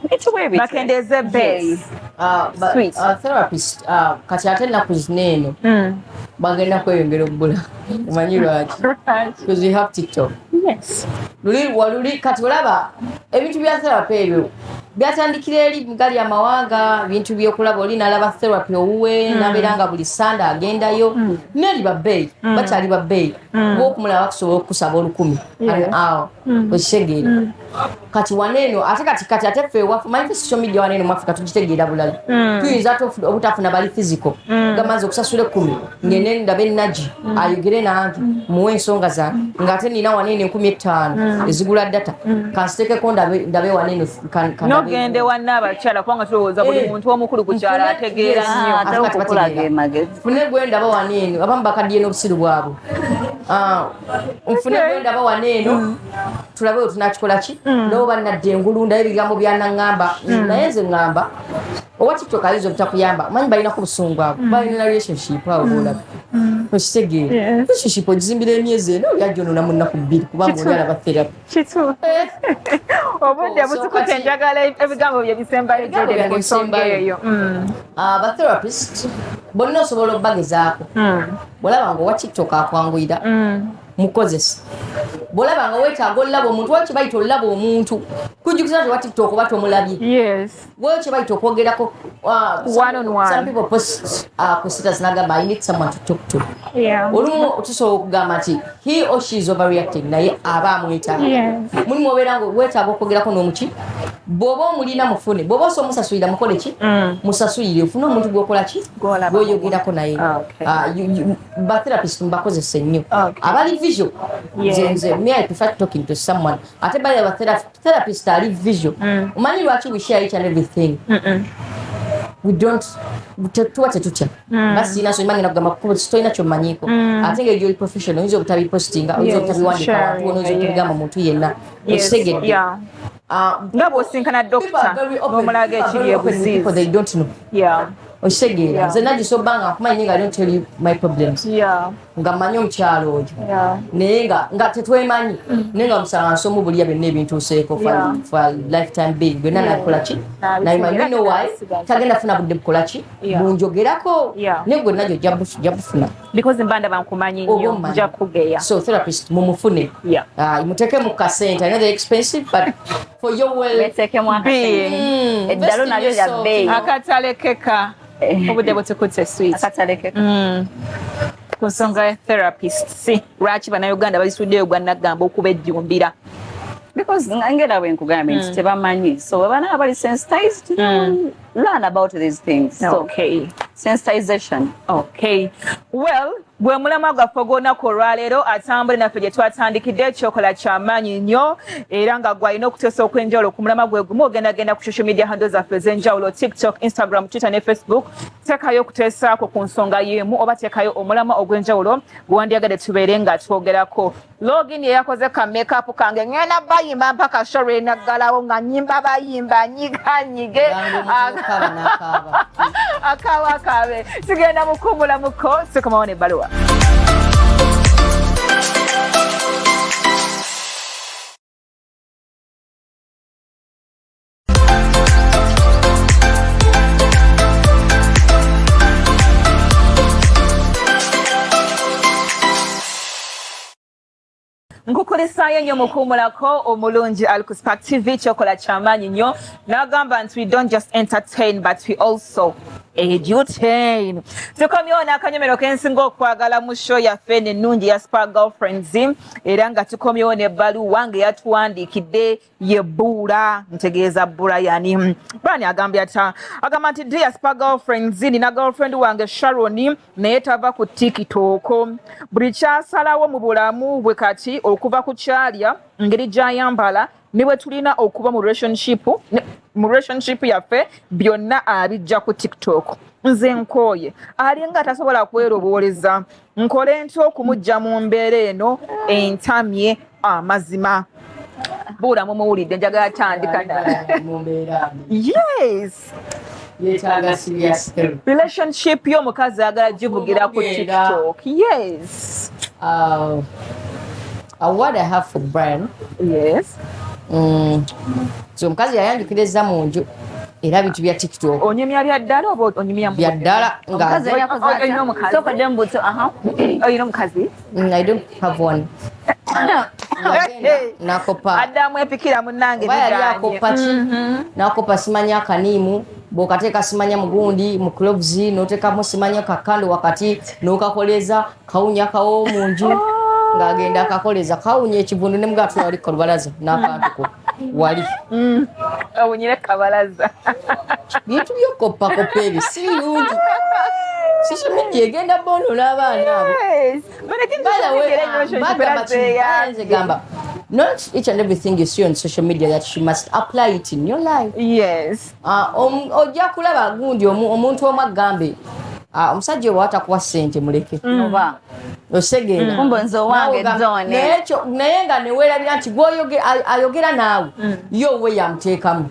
Speaker 2: bintu bwe bityo.
Speaker 1: Bakendeeze ebbeeyi.
Speaker 2: Yes.
Speaker 3: But,
Speaker 1: Sweet.
Speaker 3: Therapist, kati ate ennaku zino eno bagenda kweyongera okugula. Omanyi lwaki? Because we have TikTok. Luli waluli kati olaba ebintu bya therapy ebyo byatandikira eri gali amawanga, bintu byokulaba oli nalaba therapy owuwe, nabeera nga buli sanda agendayo. Neri babbeeyi, bakyali babbeeyi, kuba okumulaba bakusobola okukusaba 1000 an hour, okitegeera? Kati waneeno ate kati ate ffe ewaffe, manyi social media waneeno mu Africa tugitegeera bulala. Tuyinza ate obutafuna bali physical, gamba nze okusasula 10,000 ngende ndabe nagi ayogere nange muwe ensonga zange, ng'ate nina waneeno 5,000 ezigula data, kansitekeko ndabe waneeno
Speaker 1: Nogende wanna abakyala, kubanga tulowooza buli muntu omukulu ku kyalo ategeera nnyo.
Speaker 2: Ate okukulaga emagezi.
Speaker 3: Nfune gwe ndaba waneeno, abamu bakaddiye n'obusiru bwabwe. Ah, nfune gwe ndaba waneeno, tulabe we tunakikola ki, noba nadda engulu ndabe ebigambo byanaŋŋamba. Naye nze ŋŋamba owa TikTok ayinza obutakuyamba. Omanyi balinako obusungu abo, balina relationship abo bolaba, okitegeera? Relationship ogizimbira emyezi ena, oli agyonona mu nnaku 2 kubanga oli alaba therapy.
Speaker 1: Kituufu, obudde
Speaker 3: So
Speaker 1: butukute.
Speaker 3: Kati
Speaker 1: Njagala ebigambo bye bisembayo.
Speaker 3: Ebigambo
Speaker 1: Jaden,
Speaker 3: byange
Speaker 1: ku nsonga
Speaker 3: bisembayo.
Speaker 1: eyo.
Speaker 3: Aba therapist bonna osobola obubagezaako. Bwolaba nga owa TikTok akwanguyira, mukozesa. Bwolaba nga weetaaga olaba omuntu, waliwo kyebayita olaba omuntu, kujjukiza nti owa TikTok oba tomulabye. Waliwo kyebayita okwogerako
Speaker 1: One on one.
Speaker 3: Some people post ku status nagamba, "I need someone to talk to." Olumu tusobola okugamba nti he or she is overreacting, naye aba amwetaaga. Mulimu obeera nga weetaaga okwogerako n'omuki, bw'oba omulina mufune, bw'oba osobola omusasulira mukole ki, musasulire, ofune omuntu gwokola ki,
Speaker 1: Gw'olaba.
Speaker 3: gwoyogerako naye. Batherapist mubakozese nnyo abali visual. Nze me, I prefer talking to someone. Ate bali aba therapist ali visual, omanyi lwaki we share each and everything? We don't tuba tetutya. Basiina so ngenda kugamba kuba tolina kyommanyiiko, ate ngeri gyoli professional oyinza obutabipostinga, oyinza obutabiwandika wantu wona, oyinza obutabigamba muntu yenna, okitegedde?
Speaker 1: Nga bw'osinkana dokita n'omulaga ekiri ebuziizi.
Speaker 3: They don't know. Okitegeera? Nze nagisoba nga nkumanyi nga I don't tell you my problems, nga mmanyi omukyalo oyo, naye nga tetwemanyi, naye nga musanga nsomu bulya byonna ebintuuseeko for lifetime being byonna nabikola ki, nabimanyi. You know why? Tagenda funa budde bukola ki, bunjogerako, naye gwe najjo ojja bufuna.
Speaker 1: Because mba ndaba nkumanyi
Speaker 3: Oba
Speaker 1: nnyo,
Speaker 3: omumanyi.
Speaker 1: Nja kugeya.
Speaker 3: So therapist mumufune. Muteekemu kasente. I know they're expensive, but for your well
Speaker 2: Beteekemu akasente.
Speaker 1: Being.
Speaker 2: Eddalo
Speaker 3: Invest in
Speaker 2: nalyo lya
Speaker 3: yourself.
Speaker 2: bbeeyi.
Speaker 1: Akatalekeka, obudde butukutse, sweet.
Speaker 2: Akatalekeka.
Speaker 1: Ku nsonga ya therapist, si lwaki Bannayuganda balisuddeyo gwa naggamba okuba ejjumbira?
Speaker 2: Because ngera bwe nkugambye nti tebamanyi, so bwe banaaba bali sensitized, learn about these things, so sensitization.
Speaker 1: Okay, well, gwe mulamwa gwaffe ogw'olunaku olwaleero. Atambule naffe gye twatandikidde, ekyokola kyamaanyi nnyo, era nga gwalina okuteesa okw'enjawulo ku mulamwa gwe gumu. Ogendagenda ku social media handle zaffe ez'enjawulo, TikTok, Instagram, Twitter ne Facebook, teekayo okuteesaako ku nsonga y'emu oba teekayo omulamwa ogw'enjawulo gwe wandyagadde tubeere nga twogerako. Login yeyakoze ka makeup kange, ngenda bayimba mpaka show lwenaggalawo nga nyimba, bayimba nyiga nyige.
Speaker 3: Gamba omuntu okukaaba n'akaaba.
Speaker 1: Akaaba akaabe. Tugenda mukuumulamuko, tukomawo n'ebbaluwa. Nkukulisaayo nnyo mukuumulako omulungi ali ku Spark TV. Kyokola kyamaanyi nnyo n'agamba nti we don't just entertain, but we also edutain. Tukomyewo n'akanyomero kensinga okwagala mu show yaffe eno ennungi ya Spark Girlfriends, era nga tukomyewo n'ebbaluwa nga yatuwandiikidde ye Buula, ntegeeza Brian. Brian agambye ata? Agamba nti, "Dear Spark Girlfriends, nina girlfriend wange Sharon, naye tava ku TikTok. Buli kyasalawo mu bulamu bwe kati, okuva ku kyalya, engeri gy'ayambala, ne bwe tulina okuba mu relationship yaffe, byonna abijja ku TikTok. Nze nkooye, alinga tasobola kwerobooleza. Nkole ntya okumujja mu mbeera eno entamye amazima?" Buula, mumuwulidde, njagala tandika.
Speaker 3: Mu mbeera mbi.
Speaker 1: Yes.
Speaker 3: Yeetaaga serious help.
Speaker 1: Relationship y'omukazi ayagala givugira ku
Speaker 3: Mbeera.
Speaker 1: TikTok, yes.
Speaker 3: What I have for Brian, so omukazi yayandikiriza mu nju era bintu bya TikTok.
Speaker 1: Onyumya bya ddala oba onyumya mu
Speaker 3: Bya ddala nga
Speaker 2: Omukazi yali akoze atya?
Speaker 1: Olina omukazi?
Speaker 2: Sooka odde mu buto, aha.
Speaker 1: Olina omukazi?
Speaker 3: I don't have one. Nagenda, nakopa.
Speaker 1: Addamu epikira munnange.
Speaker 3: Oba yali
Speaker 1: Biganye.
Speaker 3: akopa ki? Nakopa simanya akaniimu bw'okateeka simanya mugundi mu cloves, n'oteekamu simanya kakando wakati, n'okakoleza kawunya kawo mu nju, ng'agenda akakoleza kawunya ekivundu ne mugatula wali kalubalaza n'akantuko wali.
Speaker 1: Awunyire kabalaza.
Speaker 3: Bintu byokoppakopa ebyo si birungi. Social media egenda bonoona abaana abo.
Speaker 1: Yes. But I think
Speaker 3: By the
Speaker 1: social
Speaker 3: way,
Speaker 1: media era relationship
Speaker 3: bagamba
Speaker 1: era
Speaker 3: kino,
Speaker 1: zeeyambye.
Speaker 3: nze gamba, not each and everything you see on social media that you must apply it in your life. Ah, ojja kulaba gundi omuntu omu agambe, ah, omusajja oba atakuwa ssente muleke.
Speaker 2: Oba
Speaker 3: Osegeera?
Speaker 2: Kumbe nze owange
Speaker 3: Nawe
Speaker 2: zone.
Speaker 3: Naye nga neweerabira nti ayogera naawe ye owuwe yamuteekamu.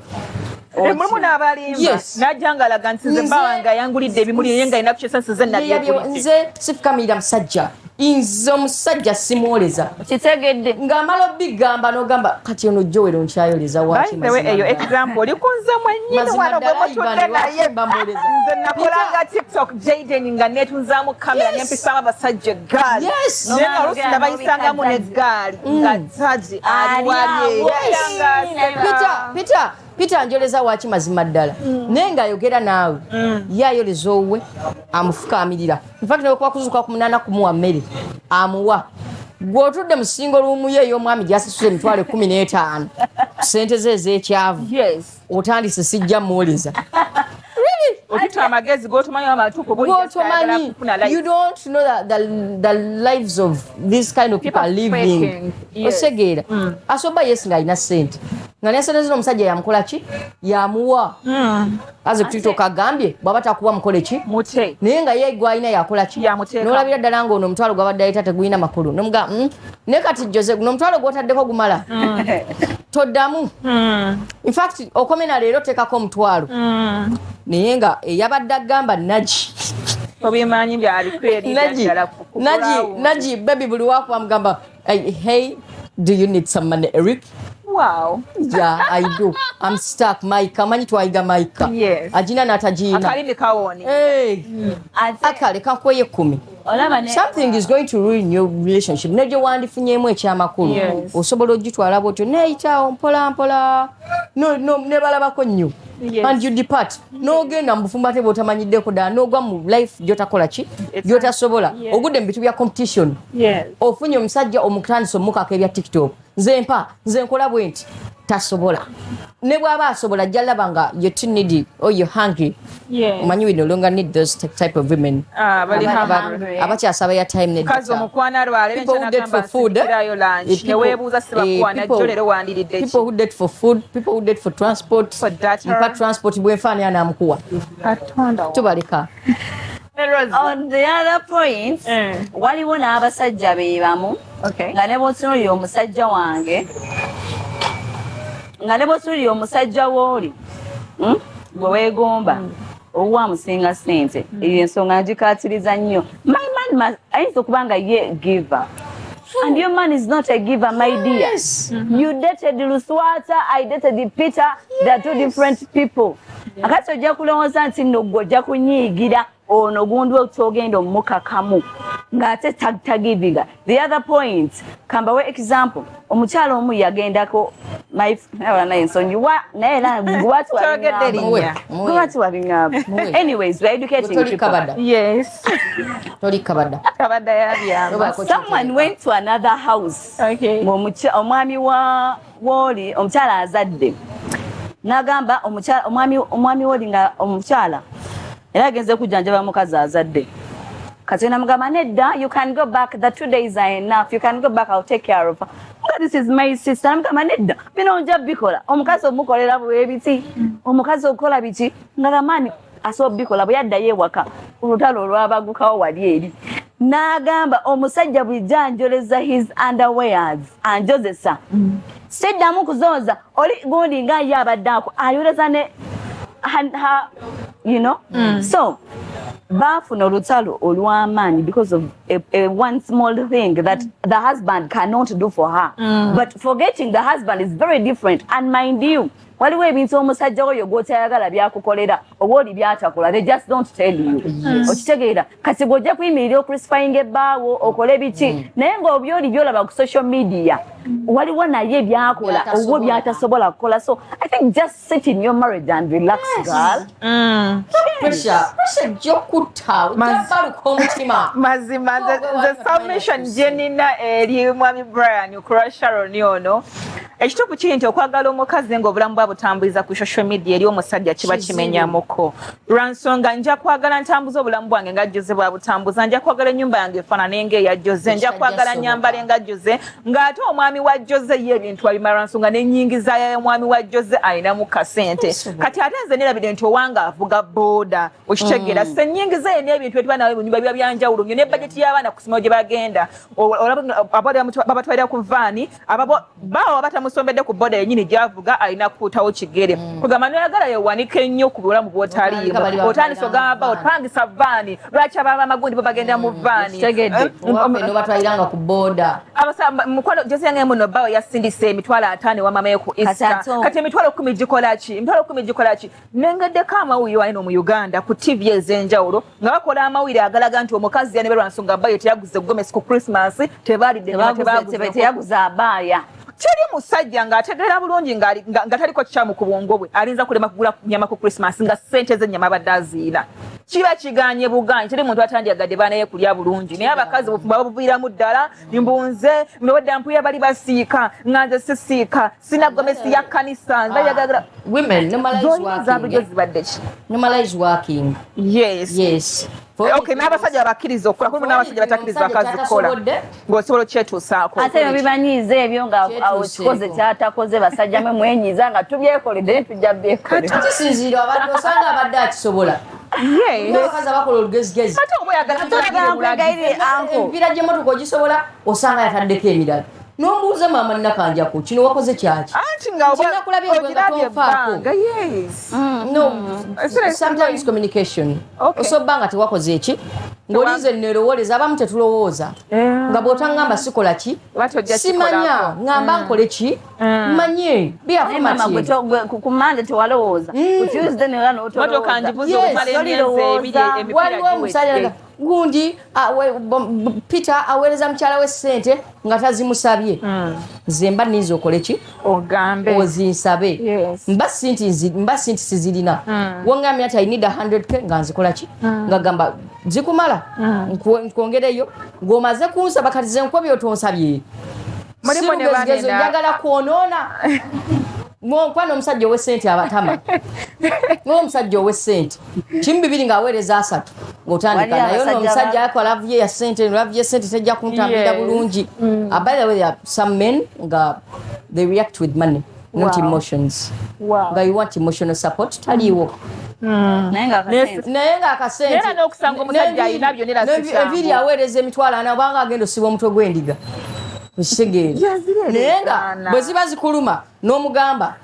Speaker 1: Mulimu n'abalimba. Najja ng'alaga nti nze bba wange ayangulidde ebimuli, naye nga alina kukyesa nsize nabyegulidde.
Speaker 3: Nze sifukamirira musajja, nze omusajja simwoleza.
Speaker 2: Kitegedde.
Speaker 3: Ng'amala obigamba n'ogamba kati ono Jowero nkyayoleza waki?
Speaker 1: By the way, eyo example oli kunze mwennyini.
Speaker 3: Mazima
Speaker 1: Wano gwe
Speaker 3: ddala,
Speaker 1: mutudde
Speaker 3: Ivan,
Speaker 1: naye.
Speaker 3: lwaki mbamwoleza?
Speaker 1: Nze nakolanga TikTok Jaden nga neetunzaamu kamera, nempisaamu abasajja eggaali. Naye nga oluusi nabayisangamu n'eggaali nga zaji ali
Speaker 2: Ali
Speaker 1: wali.
Speaker 2: awo.
Speaker 3: Peter, Peter, Peter njoleza waki mazima ddala, naye ng'ayogera naawe ye ayoleza owuwe amufukaamirira. Infact nekuba kuzuuka ku 8 kumuwa mmere amuwa. Gwe otudde mu single room ye ey'omwami gyasasula emitwalo 15, sente ze ez'ekyavu, otandise sijja muwoleza.
Speaker 1: Otutta amagezi g'otomanyi amatuufu.
Speaker 3: Gwotomanyi, you don't know the lives of this kind of people are living.
Speaker 1: Faking. Yes.
Speaker 3: Osegeera? Asoba yes ng'alina sente, nga ne sente zino omusajja yamukola ki? Yamuwa. Aze TikTok agambye bw'aba takuwa mukole ki?
Speaker 1: Mute.
Speaker 3: Naye nga ye gwalina yakola ki?
Speaker 1: Yamuteeka.
Speaker 3: N'olabira ddala ng'ono omutwalo gwabadde ayita tegulina makulu, nomuga naye kati Jose, guno omutwalo gw'otaddeko gumala, toddamu. Infact okomena leero teekako omutwalo, naye nga eyabadde agamba nagi
Speaker 1: Obimanyi byaliko eri.
Speaker 3: Nagi
Speaker 1: ddala
Speaker 3: nagi nagi baby, buli wakuba mugamba, "Hey, hey, do you need some money, Eric?"
Speaker 1: Wow.
Speaker 3: "Yeah, I do. I'm stuck." Mike, amanyi twayiga Mike. Agina n'atagiina.
Speaker 1: Akalimi kawooni.
Speaker 3: Hey,
Speaker 2: Ate
Speaker 3: akale kankweye 10.
Speaker 2: Olaba ne
Speaker 3: Something is going to ruin your relationship ne gye wandifunyeemu ekyamakulu. Osobola ogitwala bwotyo neeyitaawo mpola mpola, no, nebalabako nnyo. And you depart n'ogenda mu bufumbo ate bw'otamanyiddeko ddala, n'ogwa mu life gy'otakola ki, gy'otasobola. Ogudde mu bintu bya competition. Ofunye omusajja omutandisa omukaka ebya TikTok, nze mpa, nze nkola bwe nti, tasobola. Ne bw'aba asobola ajja laba nga you're too needy or you're hungry. Omanyi we no longer need those type of women.
Speaker 1: Ah, bali hungry.
Speaker 3: Abakyasaba ya time ne
Speaker 1: Mukazi
Speaker 3: data.
Speaker 1: omukwana alwala.
Speaker 3: People who date for food,
Speaker 1: Nsirayo lunch, neweebuuza sibakwana, jjo leero wandiridde ki?
Speaker 3: People who date for food, people who date for transport.
Speaker 1: For data.
Speaker 3: Mpa transport bwenfaanira namukuwa.
Speaker 1: Katonda.
Speaker 3: Tubaleka.
Speaker 2: On the other point, waliwo n'abasajja be bamu nga ne bw'otunuulira omusajja wange, nga ne bw'otunuulira omusajja w'oli, gwe weegomba, owuwa amusinga ssente. Eyo ensonga ngikaatiriza nnyo. My man ayinza okuba nga ye giver and your man is not a giver, my dear. You dated Luswata, I dated Peter. They are two different people. Akati ojja kulowooza nti nno gwe ojja kunyiigira ono gundi kyogenda omukakamu ng'ate tagivinga. The other point, kambawe example, omukyala omu yagendako naye nsonyiwa, naye era
Speaker 1: Kyogedde linnya.
Speaker 2: gwati wabiŋŋamba.
Speaker 3: Muwe.
Speaker 2: Anyways, we are educating
Speaker 3: Toli
Speaker 2: people.
Speaker 3: kabada.
Speaker 1: Yes.
Speaker 3: Toli kabada.
Speaker 1: Kabadda yabyama.
Speaker 3: Tobaako
Speaker 2: Someone
Speaker 3: kyotereka.
Speaker 2: went to another house
Speaker 1: Okay.
Speaker 2: ng'omwami wa wooli omukyala azadde, n'agamba omwami wooli nga omukyala era agenze kujjanjaba mukazi azadde. Kati namugamba, "Nedda, you can go back, the 2 days are enough, you can go back, I'll take care of her." Nga this is my sister. Namugamba, "Nedda, bino nja bikola, omukazi omukolera bwebiti, omukazi okukola biki," nga gamaani asobola bikola. Bwe yaddayo ewaka, olutalo olwabagukawo wali eri, n'agamba omusajja bulijjo anjoleza his underwears, anjozesa, siddamu kuzooza. Oli gundi nga ye abadde ako ayoleza ne ha, so baafuna olutalo olw'amaanyi because of a one small thing that the husband cannot do for her, but forgetting the husband is very different. And mind you, waliwo ebintu omusajja oyo gw'otayagala byakukolera oba oli byatakola, they just don't tell you. Okitegeera? Kati gw'ojja kuyimirira ocrucifying ebbaawo okole biki, naye ng'obyoli byolaba ku social media waliwo naye byakola oba byatasobola kukola. So I think just sit in your marriage and relax, girl.
Speaker 3: Pressure, pressure ejja okutta, ojja omutima.
Speaker 1: Mazima nze submission gye nina eri mwami Brian okulwa Sharon ono, ekituufu kiri nti okwagala omukazi ng'obulamu bwa butambuliza ku social media eri omusajja kiba kimenyamuko, lwa nsonga nja kwagala ntambuza obulamu bwange nga Jose bwabutambuza, nja kwagala ennyumba yange efaanane ng'eya Jose, nja kwagala nyambale nga Jose, ng'ate omwami wa Jose ye ebintu abimala, lwa nsonga n'ennyingiza y'omwami wa Jose alinamu kasente. Kati ate nze nerabire nti owange avuga booda, okitegeera? Senyingiza ye n'ebintu etuba nawe mu nyumba biba byanjawulo nnyo, ne bajeti y'abaana ku ssomero gye bagenda babatwalira ku vaani, bawo batamusombedde ku boda yennyini gy'avuga alina kukuutawo kigere. Kugamba noyagala yewanika ennyo ku bulamu bw'otaliimu, otandise ogamba otupangisa vaani, lwaki abaaba amagundi bo bagenda mu vaani?
Speaker 3: Nobatwaliranga ku boda.
Speaker 1: Mukwano Jose yange muno bawo yasindise 50,000 wa mama ye ku Easter. Kati 10,000 gikola ki? 10,000 gikola ki? Nengeddeko amawulire wano mu Uganda ku TV ez'enjawulo nga bakola amawulire agalaga nti omukazi yaneberwa nsonga bayo teyaguze gomesi ku Christmas, tebalidde.
Speaker 2: Teyaguze abaaya.
Speaker 1: Teri musajja ng'ategeera bulungi nga taliko kikyamu ku bwongo bwe alinza kulema kugula nyama ku Christmas nga ssente z'ennyama abadde aziina. Kiba kiganye buganyi. Teri muntu atandyagadde baana ye kulya bulungi, naye abakazi bufumbo babuviiramu ddala. Mbunze nobadda mpuya bali basiika nga nze sisiika, sina gomesi ya kanisa.
Speaker 3: Nzayagala
Speaker 1: bulijjo zibadde ki?
Speaker 3: Normalize working.
Speaker 1: Yes.
Speaker 3: Yes.
Speaker 1: Okay, n'abasajja bakkiriza okukola, kulimu n'abasajja batakkiriza bakazi kukola, ng'osobola okyetuusaako.
Speaker 2: Ate ebyo bibanyiiza ebyo nga awo kikoze kyatakoze. Basajja mwe mwenyiiza nga tubyekoledde, tujja byekolera.
Speaker 3: Kisinziira, abadde osanga abadde akisobola. Abakazi abakola olugezigezi.
Speaker 1: Ate oba oyagala
Speaker 3: Emipiira gy'emmotoka ogisobola, osanga yataddeko emirala nombuuza, "Maama Nakanjako, kino wakoze kyaki?"
Speaker 1: Anti nga
Speaker 3: Kinakulabye gwe nga
Speaker 1: ogirabye
Speaker 3: tonfaako.
Speaker 1: ebbanga, yes.
Speaker 3: No, sometimes communication. Osoba nga tewakoze eki ng'olinze neerowoleza, abamu tetulowooza nga bw'otaŋŋamba sikola ki.
Speaker 1: Oba tojja
Speaker 3: Simanya
Speaker 1: kikolako.
Speaker 3: ŋŋamba nkole ki, manye
Speaker 2: Naye mama gwe
Speaker 3: biaffirmative.
Speaker 2: Ku Mande tewalowooza, ku Tuesday nera
Speaker 1: Motoka
Speaker 2: n'otolowooza.
Speaker 1: njivuze
Speaker 3: Yes.
Speaker 1: okumala emyezi 2, emipiira
Speaker 3: Waliwo omusajja
Speaker 1: giwedde.
Speaker 3: Gundi Peter aweereza mukyala we ssente nga tazimusabye. Nze mba ninza okole ki?
Speaker 1: Ogambe.
Speaker 3: Ozinsabe.
Speaker 1: Yes.
Speaker 3: Mba sinti sizirina. Wongambye nti I need 100K, nga nzikola ki? Nga gamba zikumala, nkwongereyo ng'omaze kunsaba. Kati ze nkuwa byotonsabye.
Speaker 1: Mulimu ne
Speaker 3: Sirugezigezi.
Speaker 1: banena.
Speaker 3: Njagala kwonoona nkwano omusajja ow'essente abatama ng'omusajja ow'essente 12 ng'aweereza 30 ng'otandika.
Speaker 2: Wali
Speaker 3: Naye ono
Speaker 2: abasajja
Speaker 3: omusajja akola love ye ya ssente, love ye sente tejja kuntambulira bulungi. By the way, there are some men nga they react with money, not emotions. Nga you want emotional support, taliiwo.
Speaker 2: Naye nga akasente.
Speaker 3: Naye ng'akasente.
Speaker 1: Naye era n'okusanga omusajja alina byonna era si kyangu.
Speaker 3: Enviiri aweereza 40,000 obanga agenda osiba omutwe gw'endiga, okitegeera?
Speaker 1: Yazireereza
Speaker 3: Naye nga
Speaker 1: ana.
Speaker 3: bwe ziba zikuluma n'omugamba,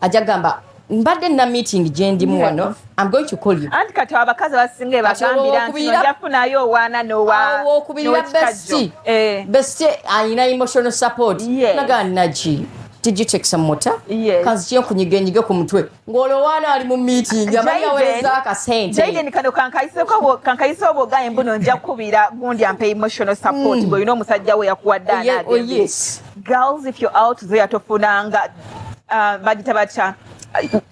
Speaker 3: ajja gamba, "Mbadde nina meeting gye ndimu wano, I'm going to call you."
Speaker 1: Anti kati abakazi abasinga
Speaker 3: Kati
Speaker 1: ebagambira nti
Speaker 3: olwokubira-
Speaker 1: ojja kufunayo owaana nowa
Speaker 3: Awo okubirira
Speaker 1: n'owekikajjo.
Speaker 3: bestie. Bestie ayina emotional support. Nagaa naki Did you take some water?
Speaker 1: Yes.
Speaker 3: Kanzije nkunyigenyige ku mutwe ng'olowaana ali mu meeting amanyi aweereza akasente.
Speaker 1: Jaden, kano kankayise obwogaye mbuno nja kukubira gundi ampe emotional support ng'olina omusajja we yakuwadde.
Speaker 3: Oh, yeah, oh,
Speaker 1: Anaagenda.
Speaker 3: Yes.
Speaker 1: Girls, if you're out there, tofunanga bagita batya,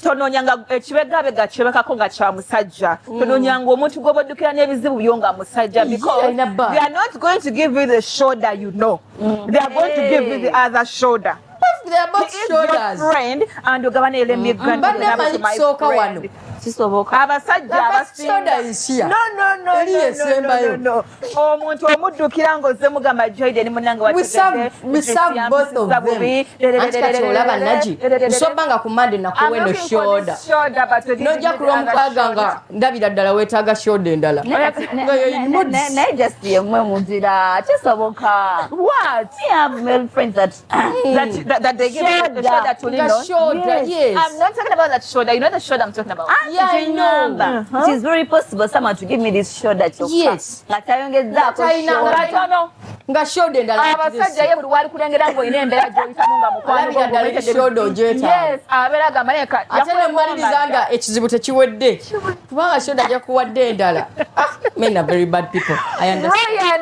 Speaker 1: tononyanga ekibegabega kyebakako nga kya musajja, tononyanga omuntu gw'obaddukira n'ebizibu byo nga musajja, because
Speaker 3: alina bba.
Speaker 1: they are not going to give you the shoulder, they are going to give you the other shoulder.
Speaker 3: They are both
Speaker 1: He is your
Speaker 3: shoulders.
Speaker 1: friend and ogaba ne
Speaker 3: Mbadde manyi kusooka wano.
Speaker 2: Kisoboka.
Speaker 1: Abasajja
Speaker 3: The first
Speaker 1: abasinga
Speaker 3: shoulder is here.
Speaker 1: No, no, no,
Speaker 3: Eri
Speaker 1: no, no,
Speaker 3: esembayo.
Speaker 1: no, no, no. Omuntu omuddukira ng'ozze mugamba, "Joyden munange."
Speaker 3: We serve both of them. Anti kati olaba Nagi, nsoba nga ku Monday nakuwa eno shoulder. Nojja ku Lwomukaaga nga ndabira ddala weetaaga shoulder endala. Nga you're in moods.
Speaker 2: Naye just yemwe mugira kisoboka.
Speaker 1: What?
Speaker 2: Me have male friends that
Speaker 1: That they give you the
Speaker 2: Shoulder.
Speaker 1: shoulder to lean
Speaker 3: Nga
Speaker 1: on.
Speaker 3: shoulder, yes.
Speaker 1: I'm not talking about that shoulder. You know the shoulder I'm talking about.
Speaker 3: Yeah, I know.
Speaker 2: It is very possible someone to give me this shoulder kyokka
Speaker 3: Yes.
Speaker 2: nga tayongezzaako
Speaker 3: Nga talina-
Speaker 2: shoulder.
Speaker 1: Katono.
Speaker 3: Nga shoulder endala.
Speaker 1: Abasajja ye buli wali kulengera ng'olina embeera gy'oyitamu nga mukwano
Speaker 3: Alabira ddala eri shoulder ogyetaaga.
Speaker 1: Yes, abeera agamba naye
Speaker 3: Ate nemumaliriza nga ekizibu tekiwedde kubanga shoulder jakuwadde endala. Ah, men are very bad people, I understand.
Speaker 1: Ryan,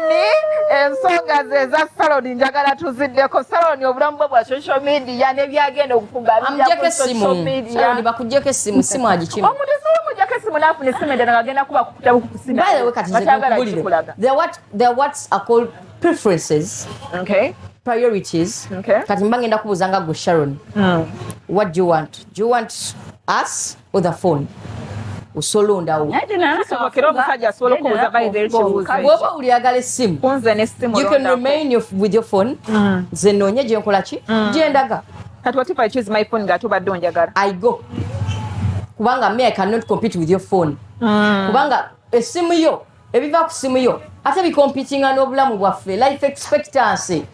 Speaker 1: ensonga ze eza saloni njagala tuziddeko. Saloni obulamu bwe bwa social media n'ebyagenda okufumba bijja
Speaker 3: Amujjeko
Speaker 1: ku social
Speaker 3: essimu.
Speaker 1: media.
Speaker 3: Saloni bakuggyeko essimu, simu agikima.
Speaker 1: Omuntu sobola omujjako essimu n'afuna essimu endala ng'agenda kuba kukutabu kukusina.
Speaker 3: By the way, kati nze
Speaker 1: Batayagala
Speaker 3: nkubulire.
Speaker 1: kikulaga.
Speaker 3: There are what are called preferences, priorities. Kati mba ngenda kubuuza nga gwe Sharon, what do you want? Do you want us or the phone? Osolondawo.
Speaker 2: Naye tena
Speaker 1: Kisobokera omusajja asobola okubuuza by the ekibuuzo ekyo.
Speaker 3: Bw'oba olyagala essimu,
Speaker 1: Kunze n'essimu
Speaker 3: you can
Speaker 1: londako.
Speaker 3: remain with your phone, nze noonye gyenkola ki gyendaga.
Speaker 1: Kati what if I choose my phone ng'ate obadde onjagala?
Speaker 3: I go, kubanga me, I cannot compete with your phone, kubanga essimu yo, ebiva ku simu yo ate bicompetinga n'obulamu bwaffe, life expectancy.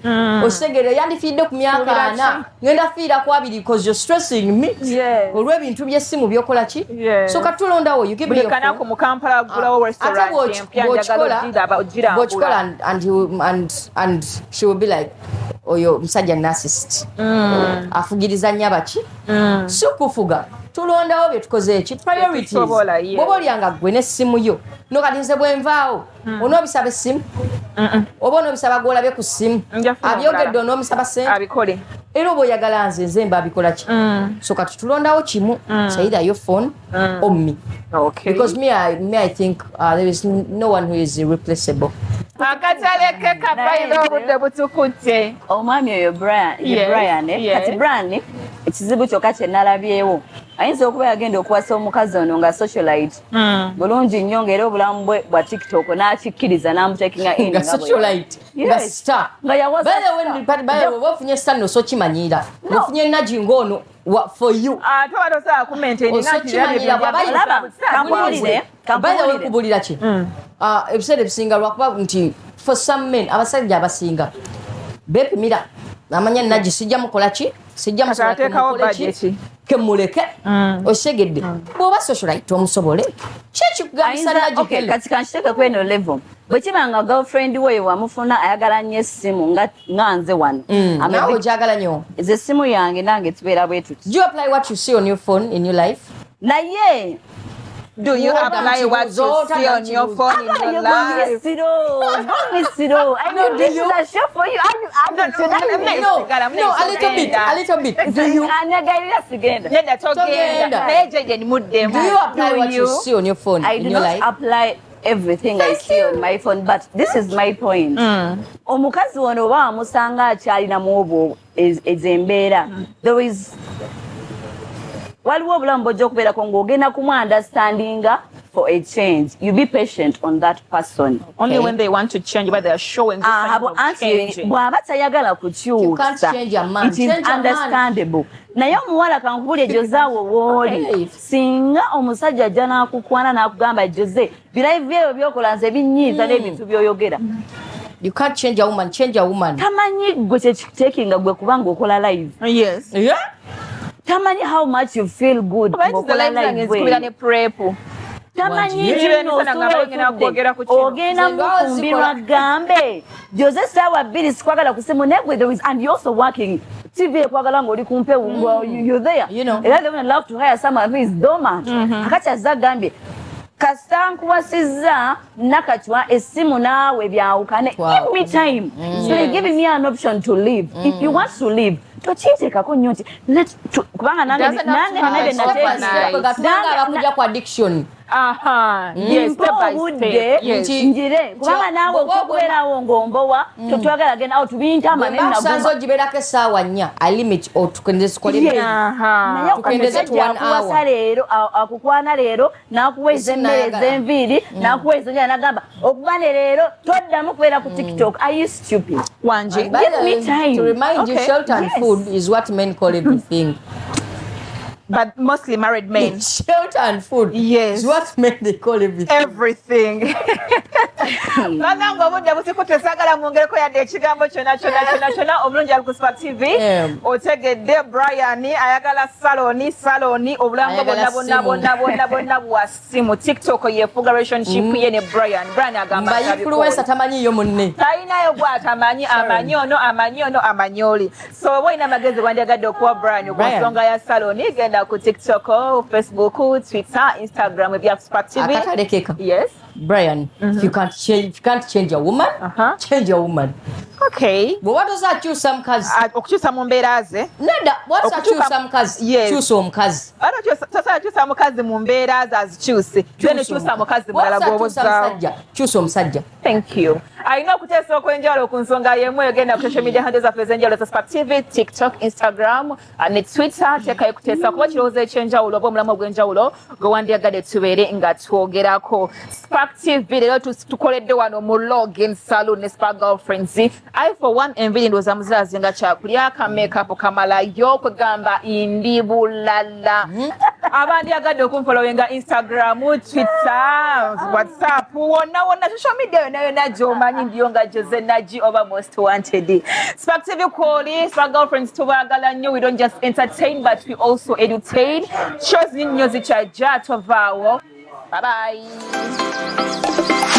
Speaker 3: Okitegere yandifiiridde ku myaka
Speaker 1: Suubira
Speaker 3: 40, ngenda fiira ku 20 because you're stressing me olw'ebintu by'essimu byokola ki. So katulondawo, you give me
Speaker 1: Buli
Speaker 3: your
Speaker 1: kanaku
Speaker 3: phone.
Speaker 1: mu Kampala agulawo
Speaker 3: Ate
Speaker 1: restaurant empya, njagala ogiraba, ogirambula.
Speaker 3: bw'okikola and she will be like, "Oyo musajja narcissist, afugiriza nnyo abaki." Si kufuga, tulondawo bye tukoze eki, priorities.
Speaker 1: Tusobola, yes.
Speaker 3: Bw'oba olyanga ggwe n'essimu yo no, kati nze bwe nvaawo onoobisaba essimu oba onoobisaba gw'olabye ku ssimu
Speaker 1: Nja funa
Speaker 3: abyogedde,
Speaker 1: omulala.
Speaker 3: onoomusaba sente
Speaker 1: Abikole.
Speaker 3: Era oba oyagala nze, nze mba abikola ki. So kati tulondawo kimu, it's either your phone or me, because me, I think there is no one who is irreplaceable.
Speaker 1: Akatale ke kabayira, obudde butukutte.
Speaker 2: Omwami oyo Brian, ye Brian, eh? Kati Brian, ekizibu kyokka kye nalabyewo, ayinza okuba yagenda okuwasa omukazi ono nga socialite bulungi nnyo, ng'era obulamu bwe bwa TikTok n'akikkiriza n'amutakinga in
Speaker 3: Nga
Speaker 2: nga bwe
Speaker 3: socialite, nga star.
Speaker 2: Nga yawasa
Speaker 3: By the way,
Speaker 2: star.
Speaker 3: by the way, oba ofunye star no, so kimanyira ofunye nagi ng'ono for you.
Speaker 1: Ate oba tosobola kumaintaininga
Speaker 3: Oso
Speaker 1: nti era
Speaker 3: kimanyira
Speaker 1: bye
Speaker 2: Olaba, kankubuulire,
Speaker 3: By the way,
Speaker 2: kankubuulire.
Speaker 3: nkubulira ki? Ah, ebiseera ebisinga lwakuba nti for some men, abasajja abasinga beepimira, amanya nagi sijja mukola ki, sijja musobola,
Speaker 1: ateekawo
Speaker 3: kemukole ki,
Speaker 1: budget.
Speaker 3: Kemuleke. Okitegedde, bw'oba socialite omusobole ki ekikugambisa nagi
Speaker 2: Okay,
Speaker 3: hello?
Speaker 2: kati kankiteeke ku eno level. Bwe kiba nga girlfriend we wamufuna ayagala nnyo essimu nga nze wano.
Speaker 3: Naawe ogyagala nnyo.
Speaker 2: Nze essimu yange nange tubeera bwe tuti.
Speaker 3: Do you apply what you see on your phone in your life?
Speaker 2: Naye
Speaker 1: Do you apply what you see on your phone in your life?
Speaker 2: Misiro, I know this is a show for you.
Speaker 3: No, no, a little bit, a little bit. Do you?
Speaker 2: Anagayira sigenda.
Speaker 1: Nedda, togenda.
Speaker 3: Togenda.
Speaker 1: Naye jeje nimuddemu.
Speaker 3: Do you apply what you see on your phone
Speaker 2: I
Speaker 3: in
Speaker 2: do
Speaker 3: your
Speaker 2: not
Speaker 3: life?
Speaker 2: apply everything I see on my phone, but this is my point. Omukazi wano oba wamusanga akyalinamu obwo ezo embeera, there is waliwo obulamu bw'ojja okubeerako ng'ogenda kumuunderstandinga for a change. You be patient on that person.
Speaker 1: Only when they want to change, but they are showing this
Speaker 2: Ah,
Speaker 1: sign of
Speaker 2: anti
Speaker 1: changing.
Speaker 2: bw'aba tayagala
Speaker 3: You can't
Speaker 2: kukyusa,
Speaker 3: change a man.
Speaker 2: it is
Speaker 3: Change a man.
Speaker 2: understandable. Naye omuwala, kankubulye, Jose, awo wooli,
Speaker 3: Hey.
Speaker 2: singa omusajja ajja n'akukwana n'akugamba, "Jose, birive ebyo byokola nze binyiiza n'ebintu by'oyogera."
Speaker 3: You can't change a woman. Change a woman.
Speaker 2: Tamanyi gwe kyekiteekinga gwe kubanga okola live.
Speaker 1: Yes.
Speaker 3: Yeah.
Speaker 2: Tamanyi how much you feel good
Speaker 1: Oba nti
Speaker 2: ng'okola
Speaker 1: live zange
Speaker 2: live
Speaker 1: nzikubira
Speaker 2: eyo.
Speaker 1: ne prep.
Speaker 2: Tamanyi
Speaker 3: Wangi.
Speaker 2: nti nno
Speaker 1: Emisana nga
Speaker 2: osula
Speaker 1: bagenda kwogera ku
Speaker 2: otudde
Speaker 1: kino.
Speaker 2: ogenda
Speaker 3: Nze lwawo
Speaker 2: mufumbirwa
Speaker 3: zikola.
Speaker 2: gambe, "Jose, saawa 2 sikwagala ku simu." Naye gwe there is, and you also working TV ekwagala ng'oli ku mpewo, nga you're there. Era they would love to hire someone who is dormant. Akati azze agambye, kasita nkuwasizza nakatwa essimu naawe byawukane. Give me time. So you're giving me an option to leave. If you want to leave, tokinteekako nnyo nti kubanga nange
Speaker 1: Doesn't have to
Speaker 2: nange
Speaker 1: happen
Speaker 2: nina bye
Speaker 1: overnight.
Speaker 2: nateesa.
Speaker 3: Gatubanga abakujja ku addiction.
Speaker 2: Mpa
Speaker 1: Step by
Speaker 2: obudde
Speaker 1: step. Yes.
Speaker 2: Njire, kubanga naawe okubeerawo ng'ombowa, totwagala genda awo tubintama.
Speaker 3: Bwe mba ogibeerako essaawa 4, I limit otukendeze tukole.
Speaker 2: Yes. Naye
Speaker 3: Tukendeze to
Speaker 2: omusajja
Speaker 3: one hour.
Speaker 2: akuwasa leero, akukwana leero, n'akuweeza emmere
Speaker 3: Sinayagala.
Speaker 2: ez'enviiri, n'akuweeza enjala, n'agamba okuba ne leero toddamu kubeera ku TikTok. Are you stupid?
Speaker 1: Wangi.
Speaker 3: By
Speaker 2: Give
Speaker 3: the
Speaker 2: me
Speaker 3: way,
Speaker 2: time.
Speaker 3: to remind you, shelter and food is what men call everything.
Speaker 1: But mostly married men.
Speaker 3: Shelter and food is what men, they call everything.
Speaker 1: Everything. Bannange, obudde busikutte, saagala mwongereko yadde ekigambo kyonna kyonna kyonna kyonna. Omulungi ali ku Spark TV, otegedde Brian ayagala saloni, saloni, obulamu bwe
Speaker 3: Ayagala
Speaker 1: bwonna bwonna
Speaker 3: simu.
Speaker 1: bwonna bwonna bwonna bwa simu. TikTok yefuga relationship ye ne Brian. Brian agamba
Speaker 3: Mba influencer tamanyiyo munne.
Speaker 1: Talinayo gwatamanyi, amanyi ono, amanyi ono, amanyi oli. So oba olina amagezi gwandyagadde okuwa Brian ku
Speaker 3: Brian.
Speaker 1: nsonga ya saloni, genda ku TikTok, Facebook, Twitter, Instagram ebya Spark TV.
Speaker 3: Akatalekeka.
Speaker 1: Yes.
Speaker 3: Brian, if you can't change a woman, change a woman. Bw'oba tosakyusa mukazi,
Speaker 1: Ah, okukyusa mu mbeera ze.
Speaker 3: Nedda, bw'oba tosakyusa mukazi, kyusa omukazi.
Speaker 1: Ate tosobola kyusa mukazi mu mbeera ze azikyuse, then kyusa mukazi mulala
Speaker 3: Bw'oba tosakyusa
Speaker 1: gw'obuzzaawo.
Speaker 3: musajja, kyusa omusajja.
Speaker 1: Thank you. Alina okuteesa okw'enjawulo ku nsonga y'emu, egenda ku social media handles zaffe ez'enjawulo za Spark TV, TikTok, Instagram ne Twitter. Teekayo kuteesa kuba kirowoozo eky'enjawulo oba omulamu ogw'enjawulo gwe wandyagadde tubeere nga twogerako. Spark TV leero tukoledde wano mu Login Saloon ne Spark Girlfriends. I for one, enviiri ndowooza muzirazi nga kyakulya, ka makeup kamalayo, kwegamba ndi bulala. Abandyagadde okunfollowinga Instagram, Twitter, WhatsApp, wonna wonna, social media yonna yonna gy'omanyi, ndiyo nga Jose Nagi oba Most Wanted. Spark TV kwoli, Spark Girlfriends tubaagala nnyo. We don't just entertain, but we also edutain. Shows nnyo zikyajja, tovaawo. Bye bye.